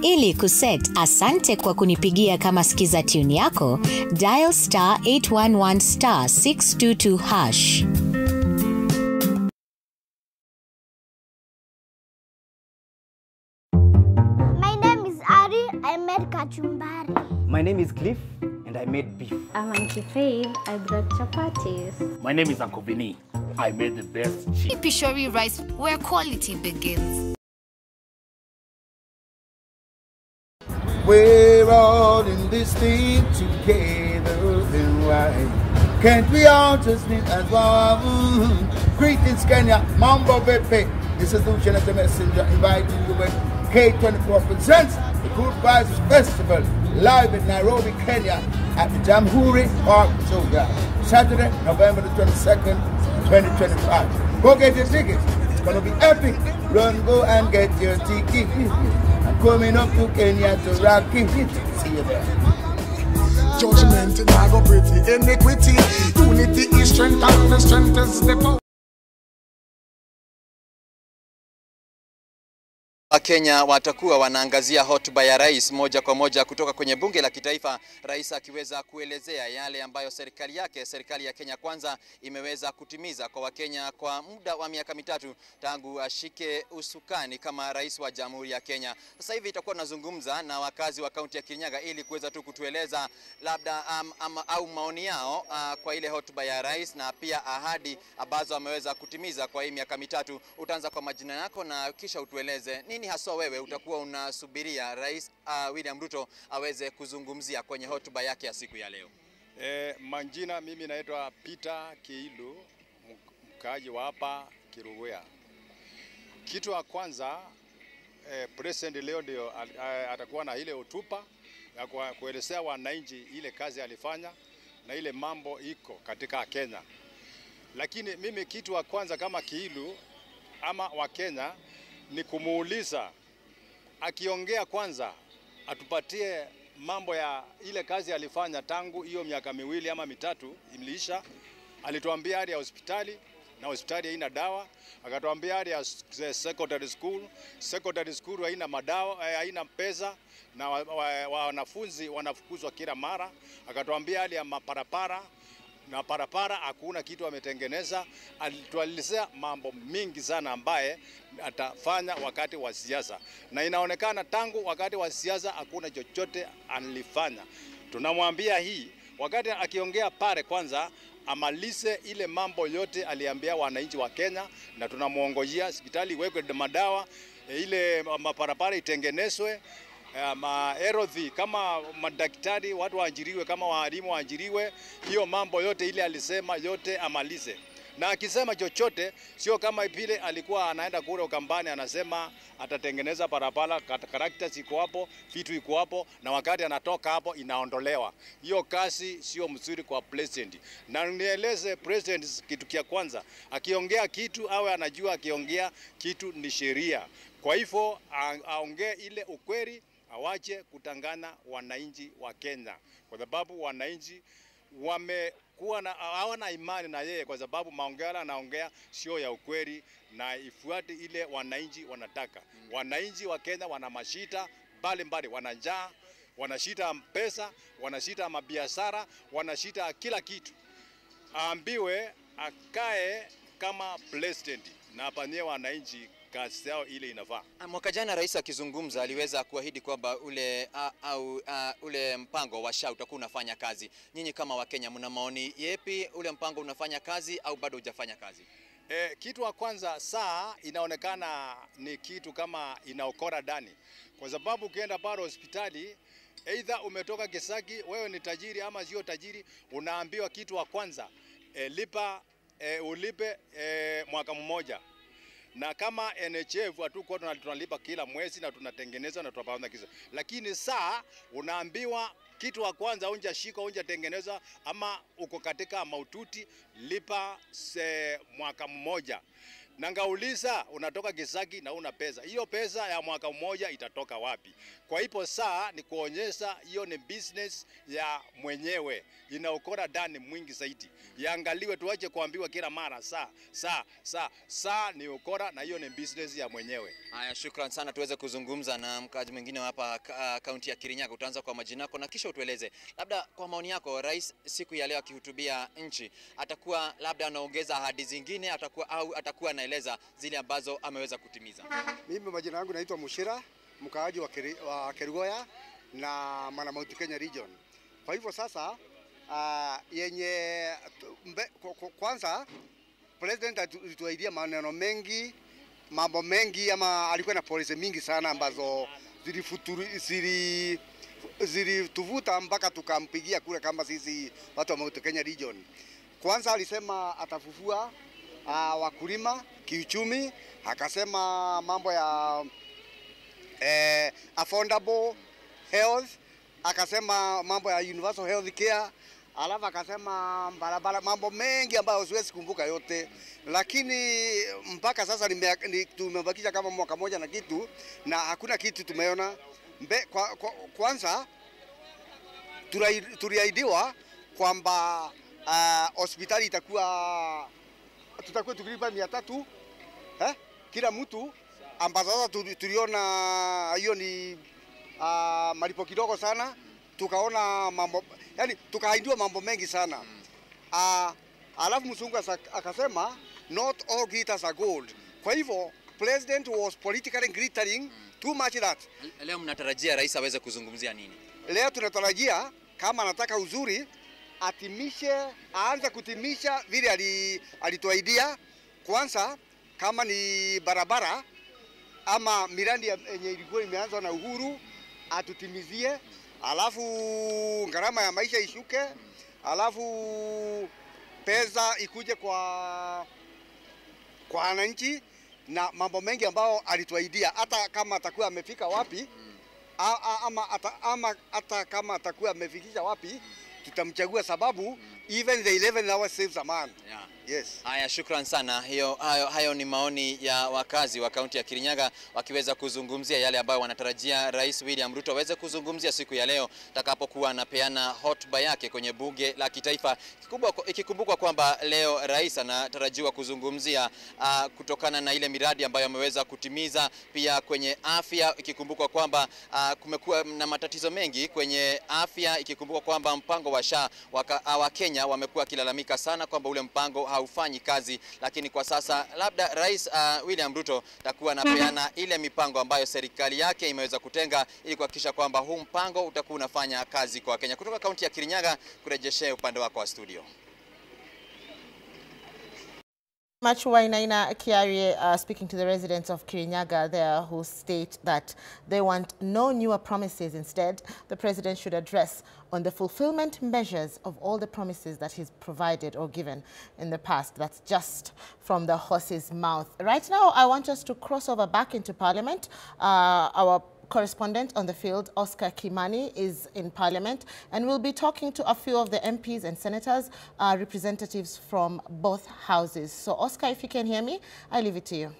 Ili kuset asante kwa kunipigia kama skiza tune yako, dial star 811 star 622 hash. I made kachumbari. My name is Cliff and I made beef. I'm Auntie Faith. I brought chapatis. My name is Uncle Vinny. I made the best cheese. Pishori rice, where quality begins. We're all in this thing together, then why can't we all just live as one? Greetings, Kenya. Mambo Vipi. This is Lucian the Messenger inviting you with K24 presents the Good Vibes Festival live in Nairobi, Kenya at the Jamhuri Park Showground, Saturday, November the 22nd, 2025. Go get your tickets. It's gonna be epic. Run, go and get your ticket. I'm coming up to Kenya to rock it. See you there. Judgment is not pretty iniquity. Unity is strength, and the strength is the power. Wakenya watakuwa wanaangazia hotuba ya rais moja kwa moja kutoka kwenye bunge la kitaifa, rais akiweza kuelezea yale ambayo serikali yake, serikali ya Kenya Kwanza, imeweza kutimiza kwa Wakenya kwa muda wa miaka mitatu tangu ashike usukani kama rais wa Jamhuri ya Kenya. Sasa hivi itakuwa tunazungumza na wakazi wa kaunti ya Kirinyaga ili kuweza tu kutueleza labda au maoni yao kwa ile hotuba ya rais na pia ahadi ambazo ameweza kutimiza kwa hii miaka mitatu. Utaanza kwa majina yako na kisha utueleze nini haswa wewe utakuwa unasubiria Rais William Ruto aweze kuzungumzia kwenye hotuba yake ya siku ya leo. Manjina, mimi naitwa Peter Kiilu, mkaaji wa hapa Kiruguya. Kitu ya kwanza, President leo ndio atakuwa na ile hotuba ya kuelezea wananchi ile kazi alifanya na ile mambo iko katika Kenya. Lakini mimi kitu ya kwanza kama Kiilu ama wa Kenya ni kumuuliza akiongea kwanza atupatie mambo ya ile kazi alifanya tangu hiyo miaka miwili ama mitatu imliisha. Alituambia hali ya hospitali na hospitali haina dawa, akatuambia hali ya secondary school, secondary school haina madawa, haina pesa na wanafunzi wanafukuzwa kila mara. Akatuambia hali ya maparapara na parapara hakuna kitu ametengeneza. Alituelezea mambo mingi sana ambaye atafanya wakati wa siasa, na inaonekana tangu wakati wa siasa hakuna chochote alifanya. Tunamwambia hii wakati akiongea pale kwanza amalize ile mambo yote aliambia wananchi wa Kenya, na tunamuongojea hospitali iwekwe madawa, ile maparapara itengenezwe, maerodhi kama madaktari watu waajiriwe, kama walimu waajiriwe. Hiyo mambo yote ile alisema yote amalize. Na akisema chochote sio kama vile alikuwa anaenda kule Ukambani anasema atatengeneza barabara, karakta ziko hapo, vitu iko hapo, na wakati anatoka hapo inaondolewa. Hiyo kazi sio mzuri kwa president. Na nieleze president kitu kia kwanza, akiongea kitu awe anajua akiongea kitu ni sheria. Kwa hivyo aongee ile ukweli, awache kutangana wananchi wa Kenya, kwa sababu wananchi wamekuwa na hawana imani na yeye, kwa sababu maongeo anaongea sio ya ukweli na ifuate ile wananchi wanataka. Wananchi wa Kenya wana mashida mbalimbali, wana njaa, wana shida pesa, wana shida mabiashara, wana shida kila kitu. Aambiwe akae kama president na apanie wananchi kazi yao ile inafaa. Mwaka jana rais akizungumza aliweza kuahidi kwamba ule mpango wa SHA utakuwa unafanya kazi. Nyinyi kama Wakenya mna maoni yepi? Ule mpango unafanya kazi au bado hujafanya kazi? Kitu wa kwanza, saa inaonekana ni kitu kama inaokora ndani, kwa sababu ukienda pale hospitali, either umetoka Kisaki, wewe ni tajiri ama sio tajiri, unaambiwa kitu wa kwanza lipa, ulipe mwaka mmoja. Na kama NHF hatuko tunalipa kila mwezi na tunatengeneza na tunapanga kisa. Lakini saa unaambiwa kitu wa kwanza unjashika unjatengeneza ama uko katika maututi, lipa mwaka mmoja. Na ngauliza unatoka Kisaki na una pesa. Hiyo pesa ya mwaka mmoja itatoka wapi? Kwa hivyo saa ni kuonyesha hiyo ni business ya mwenyewe. Inaokora ndani mwingi zaidi. Yaangaliwe, tuache kuambiwa kila mara saa saa saa saa ni ukora, na hiyo ni business ya mwenyewe. Haya, shukran sana. Tuweze kuzungumza na mkazi mwingine hapa kaunti ya Kirinyaga. Utaanza kwa majina yako na kisha utueleze labda kwa maoni yako, rais siku ya leo akihutubia nchi atakuwa labda anaongeza ahadi zingine, atakuwa au atakuwa anaeleza zile ambazo ameweza kutimiza? Mimi majina yangu naitwa Mushira, mkaaji wa Kerugoya na Mwana Mount Kenya region. Kwa hivyo sasa yenye kwanza president alituahidia maneno mengi, mambo mengi, ama alikuwa na policy mingi sana ambazo zilituvuta mpaka tukampigia kura kama sisi watu wa Mount Kenya region. Kwanza alisema atafufua wakulima kiuchumi, akasema mambo ya affordable health, akasema mambo ya universal health care, alafu akasema barabara, mambo mengi ambayo siwezi kumbuka yote. Lakini mpaka sasa tumebakisha kama mwaka moja na kitu na hakuna kitu tumeona. Kwanza tuliahidiwa kwamba hospitali itakuwa tutakuwa tukilipa 300 kila mtu, ambazo sasa tuliona hiyo ni malipo kidogo sana. Tukaona mambo, yani tukaahidiwa mambo mengi sana. Alafu mzungu akasema not all glitters are gold. Kwa hivyo president was politically glittering too much that. Leo mnatarajia rais aweze kuzungumzia nini? Leo tunatarajia kama anataka uzuri atimishe, aanze kutimisha vile alituahidia. Kwanza kama ni barabara ama miradi yenye ilikuwa imeanza na Uhuru atutimizie, alafu gharama ya maisha ishuke, alafu pesa ikuje kwa wananchi na mambo mengi ambayo alituahidia. Hata kama atakuwa amefika wapi, ama hata kama atakuwa amefikisha wapi, tutamchagua sababu even the 11 hours saves a man. Yeah. Yes. Haya, shukran sana. Hayo ni maoni ya wakazi wa kaunti ya Kirinyaga wakiweza kuzungumzia yale ambayo wanatarajia Rais William Ruto aweze kuzungumzia siku ya leo atakapokuwa anapeana hotuba yake kwenye bunge la kitaifa. Ikikumbukwa kwamba leo rais anatarajiwa kuzungumzia kutokana na ile miradi ambayo ameweza kutimiza, pia kwenye afya, ikikumbukwa kwamba kumekuwa na matatizo mengi kwenye afya, ikikumbukwa kwamba mpango wa SHA wa Kenya wamekuwa wakilalamika sana kwamba ule mpango haufanyi kazi, lakini kwa sasa labda Rais William Ruto atakuwa anapeana ile mipango ambayo serikali yake imeweza kutenga ili kuhakikisha kwamba huu mpango utakuwa unafanya kazi kwa Kenya. Kutoka kaunti ya Kirinyaga, kurejeshea upande wako wa studio. Much Wainaina Kiarie speaking to the residents of Kirinyaga there, who state that they want no newer promises. Instead, the president should address on the fulfillment measures of all the promises that he's provided or given in the past. That's just from the horse's mouth. Right now, I want us to cross over back into Parliament. Our correspondent on the field, Oscar Kimani, is in Parliament, and we'll be talking to a few of the MPs and senators, representatives from both houses. So, Oscar, if you can hear me, I leave it to you.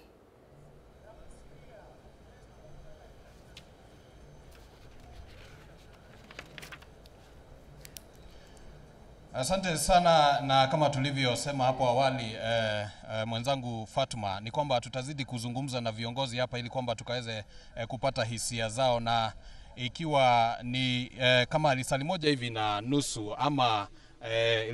Asante sana, na kama tulivyosema hapo awali mwenzangu Fatuma, ni kwamba tutazidi kuzungumza na viongozi hapa ili kwamba tukaweze kupata hisia zao, na ikiwa ni kama lisali moja hivi na nusu ama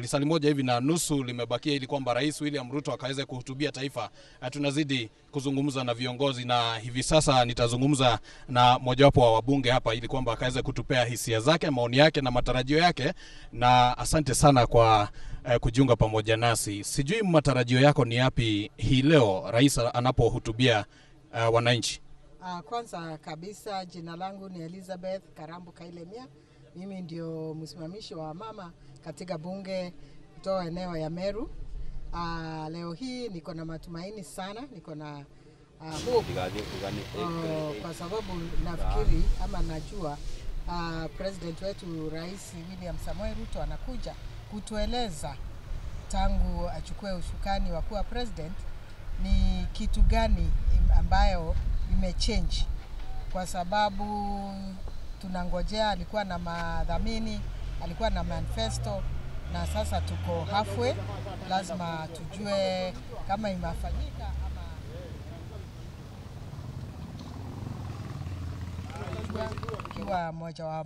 lisali moja hivi na nusu limebakia ili kwamba Rais William Ruto akaweze kuhutubia taifa. Tunazidi kuzungumza na viongozi, na hivi sasa nitazungumza na mojawapo wa wabunge hapa ili kwamba akaweze kutupea hisia zake, maoni yake na matarajio yake. Na asante sana kwa kujiunga pamoja nasi. Sijui matarajio yako ni yapi hii leo rais anapohutubia wananchi? Kwanza kabisa jina langu ni Elizabeth Karambu Kailemia. Mimi ndio msimamishi wa mama katika bunge kutoka eneo ya Meru. Leo hii niko na matumaini sana, niko na hope kwa sababu nafikiri ama najua president wetu Rais William Samoei Ruto anakuja kutueleza tangu achukue usukani wa kuwa president ni kitu gani ambayo imechange, kwa sababu tunangojea, alikuwa na madhamini, alikuwa na manifesto, na sasa tuko halfway. Lazima tujue kama imefanyika ama kiwa moja wa